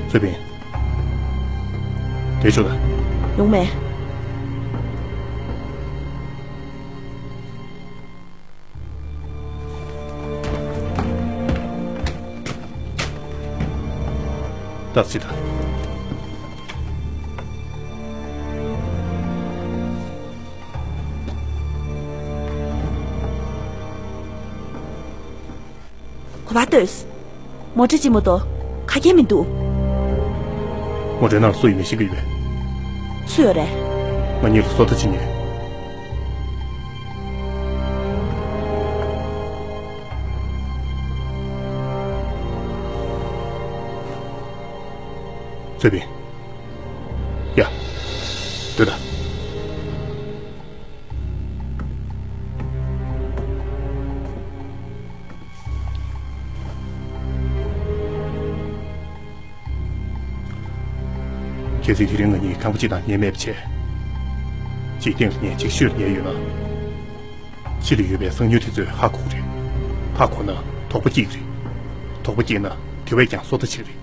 ཚེ་ཕིན། དེ་ཆོག་ད། ཡོང་མེད། ཏག་ཙི་ད། ག་པར་ལྟོས། མོ་ཊ་ཅིག་མ་གཏོགས་ག་གེ་མི་འདུག་མོ་ཊའི་ནང་ལ་སུ་ཡོད་མེད་ཤེས་ཀྱི་ཡོད་པས། སུ་ཡོད་རེད། ང་གཉིས་ལ་སོ་ལྟ་བྱེད་མཁན། ཚེ་བིང་། ཡ། སྡོད་དང་། གལ་སྲིད་དེ་རིང་ང་གཉིས་ཁང་པ་གཅིག་དང་ཉལ་མེད་པ་བྱས། འཇིག་རྟེན་ལ་ངས་འཇིགས་ཤོས་ཉལ་ཡོད་ན། ཕྱི་ལ་ཡོད་པའི་གསང་ཉུལ་དེ་ཚོས་ཧ་གོ་གི་རེད། ཧ་གོ་ན་དོགས་པ་སྐྱེ་གི་རེད། དོགས་པ་སྐྱེས་ན་དེ་བས་ཀྱང་སོ་ལྟ་བྱེད་ཀྱི་རེད།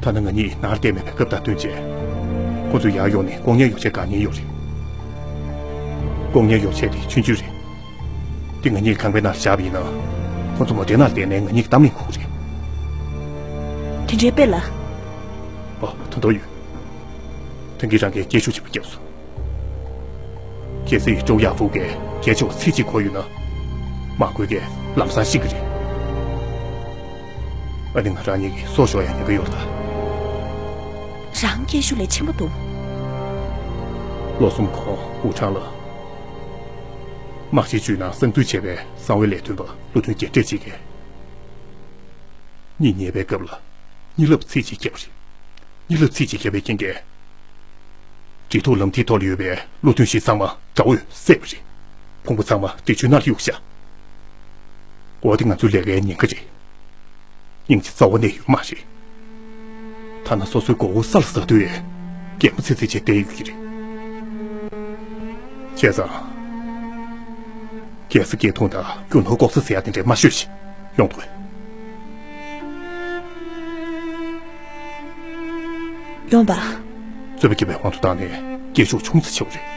ཐ་ན་ང་གཉིས་ནང་ལ་བསྡད་མེད་པའི་སྐབས་དང་བསྟུན་བྱས། ཁོ་ཚོས་ཡར་ཡོང་ནས་ལྐོག་ཉལ་ཡོ་ཆས་བཀག་ཉེན་ཡོད་རེད། ལྐོག་ཉལ་ཡོ་ཆས་དེ་ཆུང་ཆུང་རེད། དེ་ང་གཉིས་ཁང་པའི་ནང་ལ་བཞག་པ་ཡིན་ན། ཁོ་ཚོ་མོ་ཊའི་ནང་ལ་བསྡད་ནས་ང་གཉིས་ཀྱི་གཏམ་གླེང་གོ་གི་རེད། དེ་འདྲའི་དཔེ་ལ། ཨོ། ད་དུང་ཡོད། ཐང་གིས་རང་གིས་སྐད་ཤུགས་ཆེན་པོ་བརྒྱབ་སོང་། གལ་སྲིད་ཀྲོའུ་ཡ་ཧྥུའུ་གིས་གལ་ཆེ་བ་ཚིག་གཅིག་གོ་ཡོད་ན། དམག་ཁུལ་གྱིས་ལམ་སང་ཤེས་ཀྱི་རེད། ཨ་ནི་ང་རང་ཉིད་ཀྱིས་སྲོག་ཤོར་ཡ་ཉེན་ཁ་ཡོད་རེད་ད། རང་སྐད་ཤུགས་ལས་ཆེན་པོ་འདུག་ལོ་གསུམ་གོང་ཝུ་ཁྲང་ལ། དམག་སྤྱིའི་ཇུས་ནང་གསང་འཛུལ་བྱས་པའི་གསང་བའི་ལས་དོན་པ་བློ་མཐུན་རྒྱན་སྤྲས་གཅིག་གིས། གཉིད་ཉལ་བའི་སྐབས་ལ་གཉིད་ལབ་ཚིག་གཅིག་བརྒྱབ་པ་རེད། གཉིད་ལབ་ཚིག་གཅིག་བརྒྱབ་པའི་རྐྱེན་གྱིས། འབྲེལ་ཐོགས་ལམ་ཐིག་ཐོག་ལ་ཡོད་པའི་བློ་མཐུན་གཞི་ཚང་མ་དགྲ་བོས་བསད་པ་རེད། ཕུང་པོ་ཚང་མ་འདྲེ་ཆུའི་ནང་ལ་གཡུགས་བཞག་འོ་དེ་ང་ཚོའི་ལས་ཀའི་ཉེན་ཁ་རེད། སྙིང་རྗེ་རྩ་བ་ནས་ཡོད་མ་རེད། ཐ་ན་སོ་སོའི་མགོ་བོ་ས་ལ་ཟག་དུས་ཡང་གད་མོ་ཚིག་ཚིག་བྱས་བསྡད་ཡོད་ཀྱི་རེད། བྱས་ཙང་། རྒྱལ་ས་སྐྱིད་གྲོང་དང་རྒྱུ་ནོར་ལྐོག་ཟ་ཟེར་ཡ་དེ་འདྲས་མ་ཤོད་ཤིག་ཡོང་དོ། ཡོང་པ། རྩོད་པ་རྒྱག་པའི་དབང་དུ་བཏང་ནས་སྐད་ཤུགས་ཆུང་ཙམ་བྱེད་དགོས་རེད།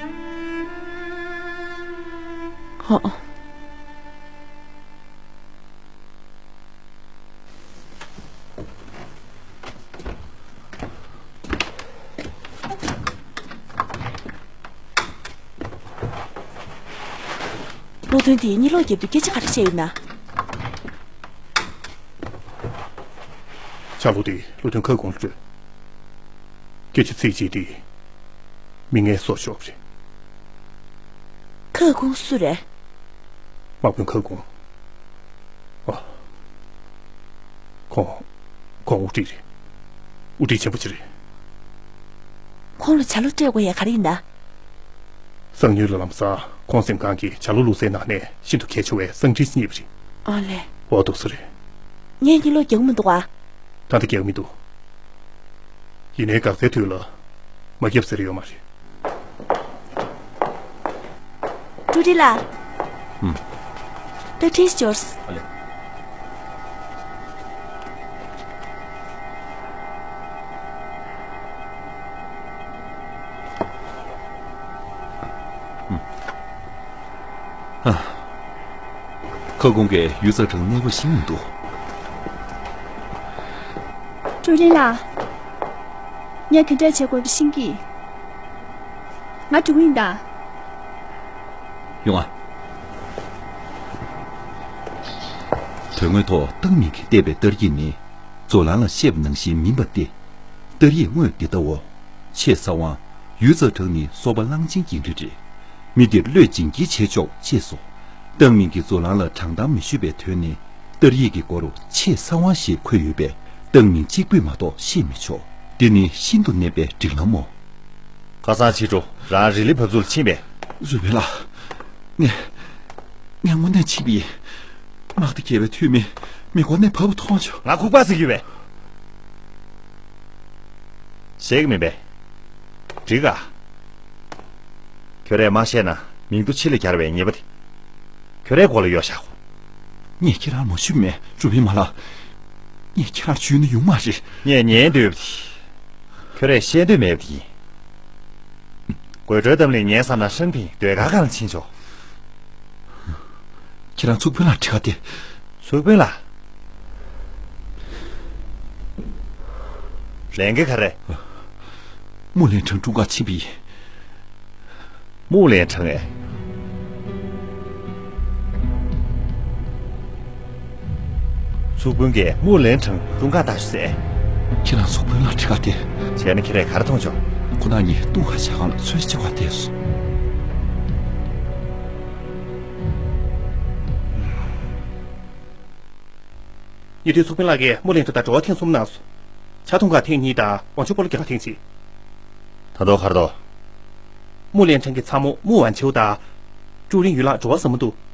ཧོ། བློ་མཐུན་དེས་གཉིད་ལོག་བརྒྱབ་དུས་སྐད་ཆ་ག་རེ་བཤད་ཡོད་ན། ཆ་ལུགས་དེ་བློ་མཐུན་ཁ་སྐོང་ལ་སྤྲོད། སྐད་ཆ་ཚིག་གཅིག་དེས་མི་ལྔའི་སྲོག་ཤོར་བ་རེད། ཁ་སྐོང་སུ་རེད། དམག་དཔོན་ཁ་སྐོང་། ཨ། ཁོང་། ཁོང་དབུ་ཁྲིད་རེད། དབུ་ཁྲིད་ཆེན་པོ་ཅིག་རེད། ཁོང་ལ་བྱ་ལོ་སྤྲད་དགོས་ཡ་ག་རེ་ཡིན་ན། གསང་ཉུལ་ལ་ལམ་སང་ཁོང་སེམས་ཁང་གི་བྱ་ལོ་བླུགས་སའི་ནང་ནས་ཤིན་ཏུ་གལ་ཆེ་བའི་གསང་འཕྲིན་རྙེད་པ་རེད། ཨ་ལས། འོ་འདུག་སེ་རེད། ངས་གཉིད་ལོག་རྒྱག་གི་མི་འདུག་ཨ། ད་ལྟ་རྒྱག་གི་མི་འདུག་ཡིན་ནའི་འགག་རྩའི་དུས་ལ་མ་བརྒྱབ་ཟེར་ཡོད་མ་རེད། ཀྲུའུ་ཀྲིན་ལགས། ཨུམ། རྟགས་ཁྲིད་འབྱོར། ཨ་ལས། ཨུམ། ཨ། ཁ་སྐོང་གིས་ཡུས་ཙའོ་ཁྲང་གནས་བབ་ཤེས་མི་འདུག་ཀྲུའུ་ཀྲིན་ལགས། ངས་ག་འདྲ་བྱེད་དགོས་པ་ཤེས་ཀྱི། ང་འགྲོ་གི་ཡིན་ད། ཡོང་ཨ། དོན་དངོས་ཐོག་ཏང་མིང་གིས་བཏེགས་པའི་ཏར་ཡིག་ནི་ཛོ་ལང་ལ་བཤད་པ་ནང་བཞིན་མིན་པ་སྟེ། ཏར་ཡིག་དངོས་འདི་ལྟ་བུ། ཆེས་གསང་བ། ཡུས་ཙའོ་ཁྲང་ནི་སོ་པ་གླང་ཆེན་གྱི་འདྲེ་རེད། མི་འདིར་བློས་འཛིན་གྱིས་བྱེད་ཆོག་ཅེས་སོ། ཏང་མིང་གིས་ཛོ་ལང་ལ་དྲང་གཏམ་མི་ཞུས་པའི་དོན་ནི། ཏར་ཡིག་གི་མགོ་རུ་ཆེས་གསང་བ་ཞེས་འཁོད་ཡོད་པས་ཏང་མིང་གཅིག་པུས་མ་གཏོགས་ཤེས་མི་ཆོག་འདི་ནི་ཤིན་ཏུ་གནད་པའི་སྒྲིག་ལམ་མོ། ཁ་སང་ཕྱི་དྲོ་རང་རི་ལི་བབས་ཚུགས་ལ་ཕྱིན་པས། རུས་སྦལ་ལགས། ངས། ངས་དངོས་གནས་ཕྱིན་པ་ཡིན། དམག་སྡེ་བརྒྱད་པའི་འཐུས་མི་མི་མགོ་ནས་བབས་པ་མཐོང་བྱུང་། ང་ཁུག་པ་ཟིག་ཡོད་པས། ཞེད་ཀྱི་མིན་པས། འགྲིག་ག་ཁྱོད་རས་མ་བཤད་ན་མིང་ཐོ་ཕྱི་ལ་གྱར་བའི་ཉེས་པ་དེ། ཁྱོད་རའི་མགོ་ལ་ཡོད་ཤག་ངས་ཁྱེད་རང་མ་ཞུས་མེད། གྲུབ་པའི་མ་ལགས། ངས་ཁྱེད་རང་ཞུས་ན་ཡོང་མ་རེད། ངས་ཉན་འདོད་པ་དེ། ཁྱོད་རས་བཤད་འདོད་མེད་པ་དེ་ཡིན། དགོད་བྲོའི་གཏམ་གླེང་ཉན་བསམ་ན་ཧྲེང་ཕིང་ཟློས་གར་ཁང་ལ་ཕྱིན་ཆོག་ཁྱེད་རང་ཚུགས་དཔོན་ལ་འདྲི་ག་དེ། ཚུགས་དཔོན་ལ། ལན་གྱི་ག་རེ། མུའུ་ལན་ཁྲང་དྲུང་ཁག་ཕྱིན་པ་ཡིན། མུའུ་ལན་ཁྲང་ཨེ། ཚོགས་དཔོན་གྱིས་མུ་ལེན་ཁྲང་དཀྲུག་ཁ་བཏང་ཤོག་ཟེར། ཁྱེད་རང་ཚོགས་དཔོན་ལ་དྲི་ཁ་སྟེར། བྱས་ན་ཁྱེད་རས་ག་རེ་མཐོང་བྱུང་། ཁོ་རང་གཉིས་དཀྲུག་ཁ་བྱེད་སྒང་ལ་ཚོས་ཆེ་བ་བལྟས་སོང་། ཉེ་དུས་ཚོགས་དཔོན་ལགས་ཀྱིས་མུ་ལེན་ཁྲང་དང་འགྲོ་བ་ཐེངས་གསུམ་གནང་སོང་། ཕྱག་ཐུང་ཁ་ཐེངས་གཉིས་དང་ཝང་ཆུ་སྤོ་ལོ་རྒྱག་ཐེངས་གཅིག། ད་དུང་ག་རེ་འདུག། མུ་ལེན་ཁྲང་གི་ཚ་མོ་མུ་ཝན་ཆེའུ་དང་། ཀྲུའུ་རིན་ཡུས་ལགས་འགྲོ་བ་ཟ་མི་འདུག།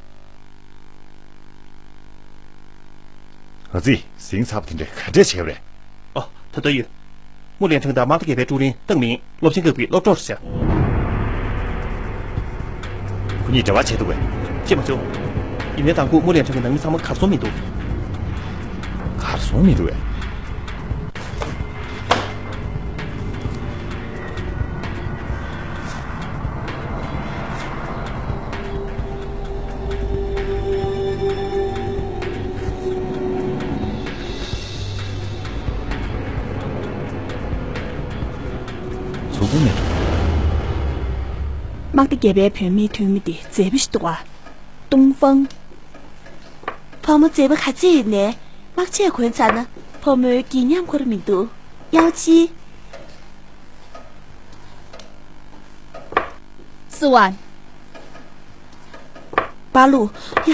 ཨ་ཙི། ཟིང་ཚ་པོ་དེ་འདྲས་ག་འདྲས་བྱས་པ་རེད། ཨ། ད་ལྟ་ཡོད། མུ་ལེན་ཁྲང་དང་དམག་སྡེ་བརྒྱད་པའི་ཀྲུའུ་རིན་ཏང་མིང་སློབ་ཆེན་ཁག་པའི་སློབ་གྲོགས་རེད་ཤག། ཁོ་གཉིས་འབྲེལ་བ་བྱས་འདུག་གས། ཤེས་མ་བྱུང་། ཡིན་ནའི་དང་པོ་མུ་ལེན་ཁྲང་གི་ནང་མི་ཚང་མ་གར་སོང་མི་འདུག། གར་སོང་མི་འདུག་གས། ཚོགས་དཔོན་མེད་འགྲོ། དམག་སྡེ་བརྒྱད་པའི་བུད་མེད་འཐུས་མི་དེ་མཛེས་པོ་ཞིག་འདུག་ཨ། ཏུང་ཧྥང་། བུ་མོ་མཛེས་པོ་ག་ཚོད་ཡིན་ནའི་དམག་ཆས་གོན་ཚར་ན་བུ་མོའི་སྐྱིད་ཉམས་འཁོར་མི་འདུག། ཡའོ་ཅི། སི་ཝན། པ་ལུ། ཡ།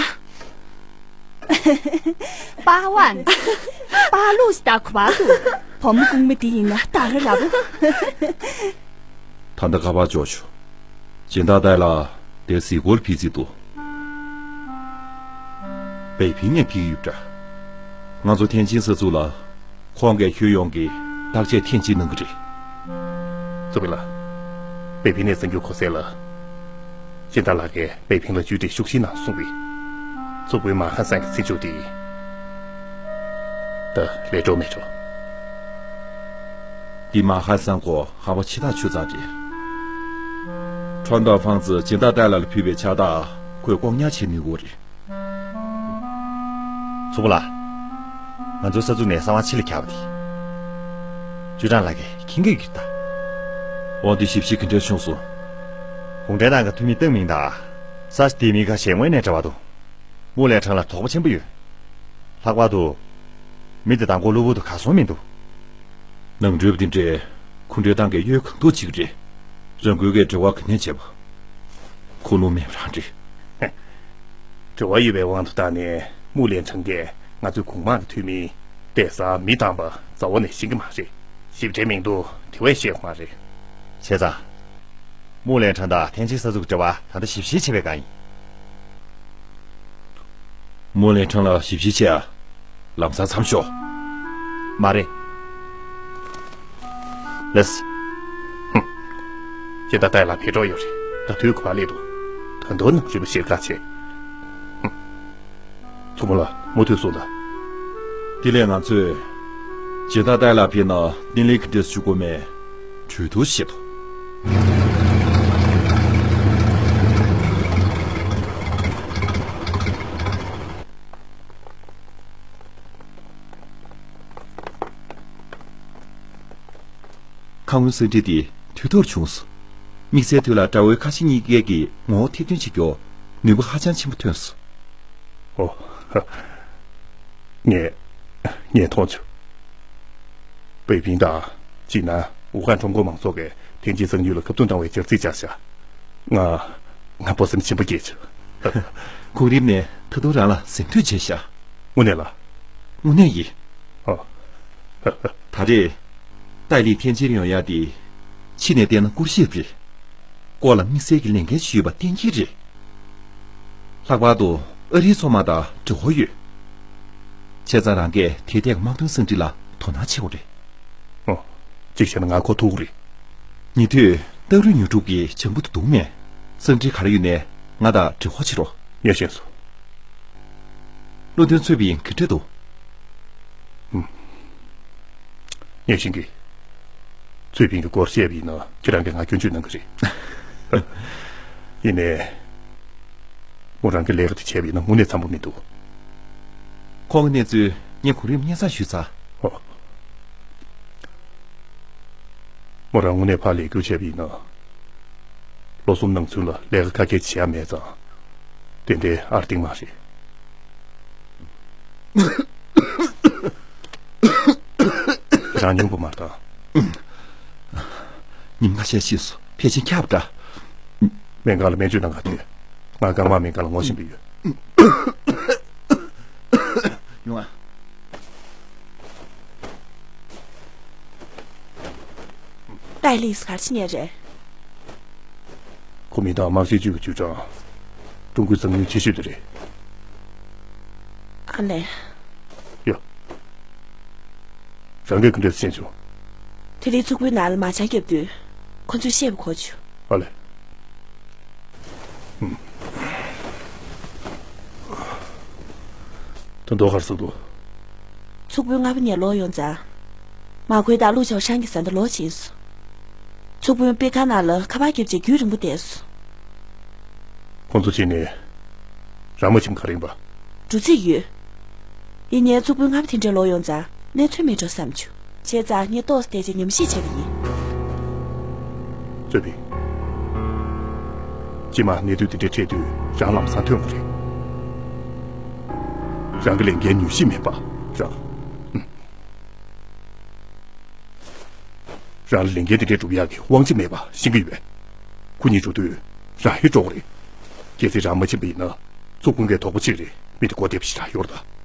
པ་ཝན། པ་ལུ་ཞིག་ད་གོ་བ་འདུག། བུ་མོ་ཁུག་མ་དེ་ཡིན་ན་ད་ར་ལབ། ད་ལྟ་ཁ་པར་འཇོག་ཆོག། སྦྱིན་བདག་ཏའི་ལ་དེ་གཟིགས་སྐོར་ཕེབས་རྩིས་འདུག། པེ་ཕིང་ནས་ཕེབས་ཡོད་པ་འདྲ། ང་ཚོ་ཐེན་ཅིན་ས་ཚུགས་ལ་ཁོང་གིས་ཁྱོན་ཡོངས་ཀྱི་བརྟག་དཔྱད་ཐེངས་གཅིག་གནང་གི་རེད། ཚོགས་དཔོན་ལགས། པེ་ཕིང་ནས་གསར་འགྱུར་གོ་གསལ་ལ། སྦྱིན་བདག་ལགས་ཀྱིས་པེ་ཕིང་ལ་བརྒྱུད་འཕྲིན་ཤུགས་ཆེ་གནང་གསུངས་པས། ཚོགས་དཔོན་མ་ཧ་སན་གྱི་ཚེ་མཇུག་དེ། ད་ལས་འགྲོ་མེད་འགྲོ། འདི་མ་ཧ་སན་ཁོ་ཧ་བ་ཆེ་ཐག་ཆོད་ཙམ་རེད། ཁྲོན་ཏོ་ཧྥང་ཙི་སྦྱིན་བདག་ཏའི་ལ་ལ་ཕུལ་བའི་ཕྱག་རྟགས་ཁོས་ལྐོག་ཉར་བྱེད་ནུས་དགོས་རེད། ཚོགས་པ་ལགས། ང་ཚོའི་ས་ཚུགས་ནས་གསང་བ་ཕྱི་ལ་གྱར་བ་དེ། ཅུས་ཀྲང་ལགས་ཀྱིས་མཁྱེན་གྱི་ཡོད་ད། འོ་འདི་ཞིབ་བཤེར་ག་འདྲས་བྱུང་སོང་། གུང་ཁྲན་ཏང་གི་འཐུས་མི་ཏེང་མིང་དང་། ས་ཆ་དེའི་མི་ཁ་ཤས་དངོས་གནས་འབྲེལ་བ་འདུག། མུ་ལེ་ཁྲང་ལ་དོགས་པ་ཆེན་པོ་ཡོད། ལྷག་པར་དུ། མི་དེ་དང་པོ་གློ་བུར་དུ་གར་སོང་མི་འདུག། ནང་ཁྲོལ་པ་འདི་འདྲས་ཁུངས་འདྲེན་སྟངས་ཀྱི་གཡོལ་གང་ཐུབ་ཅིག་རེད། རང་འགུལ་གྱིས་འབྲེལ་བ་ག་ནས་བྱས་པ། ཁུངས་ལུང་མེད་པ་རང་རེད། འབྲེལ་བ་ཡོད་པའི་དབང་དུ་བཏང་ནས་མུ་ལེན་ཁྲང་གིས་ང་ཚོའི་གོང་དམག་གི་འཐུས་མི་བསྡད་སར་མི་བཏང་པ་རྩ་བ་ནས་ཤེས་ཀྱི་མ་རེད། ཞིབ་ཕྲའི་མིང་ཐོ་དེ་བས་ཤེས་ཀྱི་མ་རེད། བྱས་ཙང་། མུ་ལེན་ཁྲང་དང་ཐེན་ཅིན་ས་ཚུགས་ཀྱི་འབྲེལ་བ་ད་ལྟ་ཞིབ་བཤེར་བྱེད་པའི་སྒང་ཡིན། མུ་ལེན་ཁྲང་ལ་ཞིབ་བཤེར་བྱེད་ཨ། ལམ་སང་མཚམས་ཞོག། མ་རེད། ལགས། ཧུམ། ཁྱེད་ད་ལྟ་ལ་ཕེབས་འགྲོ་ཡོད་རེད། ད་དུས་ག་པར་སླེབས་འདུག། ད་དུང་ནང་ཁྲོལ་པ་བཤད་ཁག་ཆེ། ཧུམ། ཚོགས་མི་ལགས་མུ་མཐུད་གསུངས་དང་། དེ་ལས་ང་ཚོས་སྦྱིན་བདག་ཏའི་ལ་ཕེབས་ན་བརྟན་ལྷིང་གི་འདྲ་ཞུ་དགོས་མེད། གྲོས་བསྡུར་བྱེད་དོ། ཁ་སྔོན་གསང་འཕྲིན་དེ་འཐུས་གཏོར་བྱུང་སོང་། དམིགས་བསལ་དུས་ལ་དགྲ་བོའི་ཁ་ཆེ་གཉིས་ཀས་ཀྱི་ངོ་བོ་ཐེར་འདོན་བྱེད་རྒྱུར་ནུས་པ་ཧ་ཅང་ཆེན་པོ་ཐོན་སོང་། ཨོ། ངས། ངས་མཐོང་བྱུང་། པེ་ཕིང་དང་། ཅིག་ན་ཝུ་ཧན་ཀྲུང་གོ་མང་ཚོགས་ཀྱིས་ཐེན་ཅིན་གསང་ཉུལ་ལ་བཀའ་བསྡུར་གནང་བའི་བྱ་རྩིས་བཅར་ཤག། ང་། ང་སྤོབས་སེམས་ཆེན་པོ་སྐྱེས་བྱུང་། གོང་རིམ་ནས་ད་དུང་རང་ལ་གཟེངས་བསྟོད་བྱས་ཤག། དངོས་གནས་ལ། དངོས་གནས་ཡིན། ཨ། ད་རེས། ཏཱ་ལི་ཐེན་ཅིན་ཡོང་ཡ་དེ། ཕྱི་ནས་བལྟས་ན་སྐུར་ཞིབ་རེད། ལྐོག་ལ་དམིགས་བསལ་གྱི་ལས་འགན་ཞིག་ཡོད་པ་གཏན་འཁེལ་རེད། ལྷག་པར་དུ་ཨ་རིའི་ཚོགས་མང་དང་འབྲེལ་བ་ཡོད། བྱས་ཙང་རང་གིས་དེའི་ཐད་ཀྱི་དམག་དོན་གསང་འཕྲིན་ལ་དོ་སྣང་བྱེད་དགོས་རེད། ཨོ། གཅིག་བྱས་ན་ང་ཁོ་ཐུག་རེད། ཉེ་དུས་སྟག་རུས་ཉོ་སྒྲུབ་ཀྱི་བྱང་བུ་དུ་འདུག་མེད། གསང་འཕྲིན་ག་རེ་ཡོད་ནའི་ང་དང་འབྲེལ་བ་བྱེད་རོགས། ངས་ཤེས་སོང་། བློ་མཐུན་ཚུལ་ཕིང་གི་འདྲ་འདུག། ཨུམ། ངས་ཤེས་ཀྱི། ཚུལ་ཕིང་གི་སྐོར་བཤད་པ་ཡིན་ན་ཁྱེད་རང་གིས་ང་སྐྱོན་བརྗོད་གནང་གི་རེད། ཡིན་ནའི། མོ་རང་གི་ལས་ཀ་དེ་བྱས་པ་ཡིན་ན་དངོས་གནས་འཚམ་པོ་མི་འདུག། ཁོང་གི་གནས་ཚུལ་ངས་གོང་རིམ་སྙན་སེང་ཞུས་ཚར། ཨོ། མོ་རང་དངོས་གནས་ཕར་ལས་བསྐྱུར་བྱས་པ་ཡིན་ན། ལོ་གསུམ་ནང་ཚུན་ལ་ལས་ཀ་ཁ་གས་བྱེད་ཡ་མེད་ཙང་། ཏན་ཏན་ཨར་ཏིང་མ་རེད། རང་སྙོམས་པོ་མ་རེད་ད། ཉིན་ཁ་ཤས་ཤིག་སོ་ཕལ་ཆེར་ཁྱབ་འདྲ། སྨན་ཁང་ལ་སྨན་བཅོས་གནང་ག་དུས། ང་རྐང་མ་སྨན་ཁང་ལ་ངོ་ཤེས་པ་ཡོད། ཡོང་ཨ། ཏཱ་ལིས་ག་རེ་བྱེད་མཁན་རེད། ཁོ་མི་དང་དམག་ཆས་ཅུས་ཀྱི་ཅུས་ཀྲང་། ཀྲུང་གོའི་གཙང་ཉུལ་ཆེ་ཤོས་དེ་རེད། ཨ་ལས། ཡ། རང་གིས་ག་འདྲས་ཤེས་བྱུང་། དེ་རིང་ཚོགས་པའི་ནང་ལ་མ་ཆང་བརྒྱབ་དུས། ཁོ་ཚོས་བཤད་པ་གོ་བྱུང་། ཨ་ལས། ཧུམ། ད་མདོ་ག་རེ་ཟེར་འདུག་ཚོགས་དཔོན་ལྔ་པ་ནས་ལོག་ཡོང་ཙང་། མ་ཁོའི་བདག་ལུག་ཆོག་ཤང་གི་བཟའ་ཟླ་ལོག་ཕྱིན་སོང་། ཚོགས་དཔོན་པེ་ཁ་ནང་ལ་ཁ་པར་བརྒྱབ་རྗེས་རྒྱུན་རིང་པོ་བསྡད་སོང་། ཁོང་ཚོ་ཕྱིན་ནས་རང་མ་ཕྱིན་ག་རེ་ཡིན་པ། འགྲོ་རྩིས་ཡོད། ཡིན་ནའི་ཚོགས་དཔོན་ལྔ་པ་དེ་འདྲས་ལོག་ཡོང་ཙང་གནས་ཚུལ་མེད་འགྲོ་བསམ་བྱུང་། བྱས་ཙང་ངས་ཏོག་ཙམ་བསྡད་རྗེས་ཉམས་ཞིབ་བྱེད་ཀྱི་ཡིན། རྩོད་པའི། ཅི་མ་གནས་ཚུལ་དེ་འདྲས་འཕྲད་དུས་རང་ལམ་སང་ཐོན་དགོས་རེད། རང་གི་ལས་འགན་མྱོང་ཤེས་མེད་པ། རང་། རང་ལ་ལས་འགན་དེ་འདྲས་སྒྲུབ་ཡག་གི་དབང་ཆ་མེད་པ་ཤེས་ཀྱི་ཡོད། ཁོ་གཉིས་འགྲོ་དུས་རང་ཧེ་སྤྲོ་གི་རེད། གལ་སྲིད་རང་མ་ཕྱིན་པ་ཡིན་ན་ཚོགས་དཔོན་གྱི་དོགས་པ་ཆེ་རེད། མི་དེ་མགོ་བདེ་པོ་ཞིག་རག་ཡོད་རེད་ད།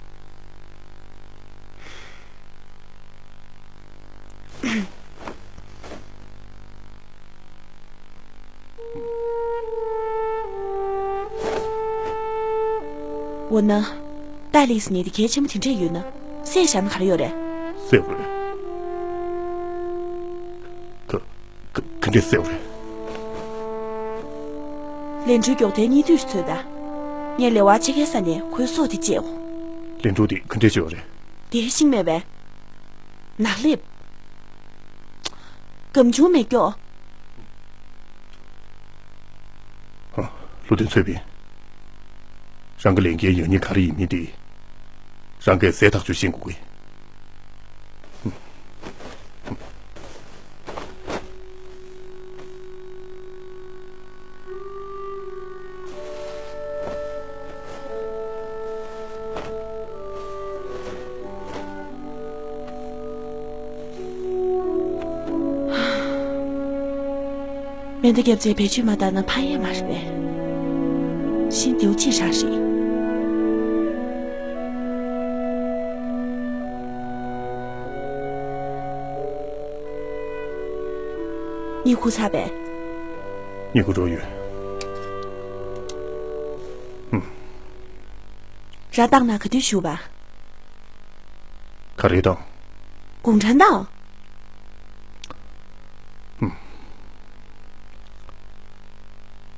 འོ་ན། ཏཱ་ལིས་ཉིད་དེ་གལ་ཆེན་པོ་དེ་འདྲས་ཡོད་ན། བསད་བཞག་ན་ག་རེ་ཡོད་རེད། བསད་དགོས་རེད། ག་ག་ག་འདྲས་བསད་དགོས་རེད། ལན་ཀྲུའུ་མགྱོགས་དལ་གཉིས་མཐུད་ཞིག་འཚོལ་དང་། ངས་ལས་དབང་ཆེ་ཁའི་ས་ནས་ཁོའི་སྲོག་དེ་བཅད་འོང་། ལན་ཀྲུའུ་དེ་ག་འདྲས་བྱེད་པ་རེད། དེ་ཤེས་མེད་པས། ནག་ལེབ། སྒམ་ཆུང་མེ་སྒྱོགས། ཨ། བློ་བདེ་ཚོད་པིན། རང་གི་ལས་འགན་ཡང་སྙིང་ག་རེ་ཡིན་མིན་དེ། རང་གིས་གསལ་ཐག་ཆོད་ཤེས་དགོས་ཀྱི། མེ་མདའ་བརྒྱབ་རྗེས་བེད་སྤྱོད་མ་བཏང་ན་ཕན་ཡས་མ་རེད་པས། ཤིན་ཏུ་ཅི་ཧྲ་ཞིག་གཉིད་ཁུག་ཚར་བས། གཉིད་ཁུག་འགྲོ་ཡོད། ཧུམ། ར་བཏང་ན་ག་དུས་བཞུགས་པ། ག་རེ་བཏང་། དགུང་གྲངས་བཏང་། ཧུམ།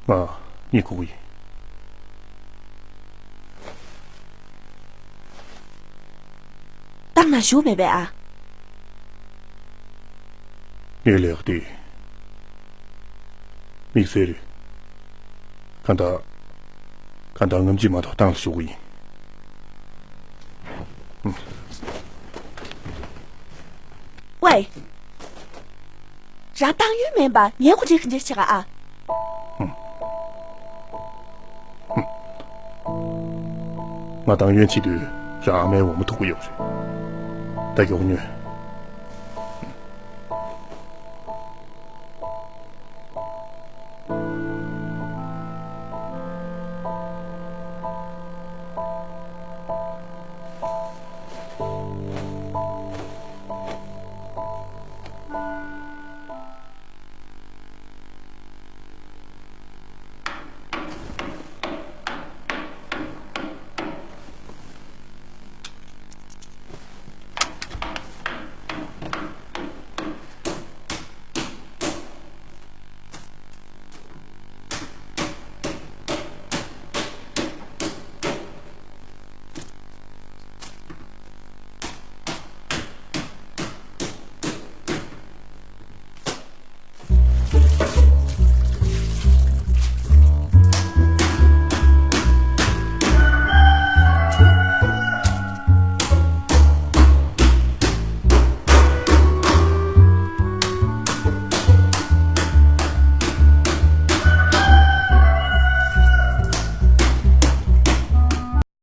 ང་གཉིད་ཁུག་གི་ཡིན། བཏང་ན་བཞུགས་མེད་པས་ཨ། ངའི་ལས་ཀ་དེ་དམིགས་བསལ་རེད། གང་ལྟར། གང་ལྟར་ངམ་གཅིག་མ་གཏོགས་ཏང་ལ་ཞུ་གི་ཡིན། ཝེ། རང་ཏང་ཡོན་མིན་པ་ངའི་གོ་སྒྲིག་ག་འདྲ་བྱེད་ག་ཨ། ང་ཏང་ཡོན་བྱེད་དུས་རང་ཨ་མའི་འོ་མ་འཐུང་གི་ཡོད་རེད། ད་མགྱོགས་ཉོན།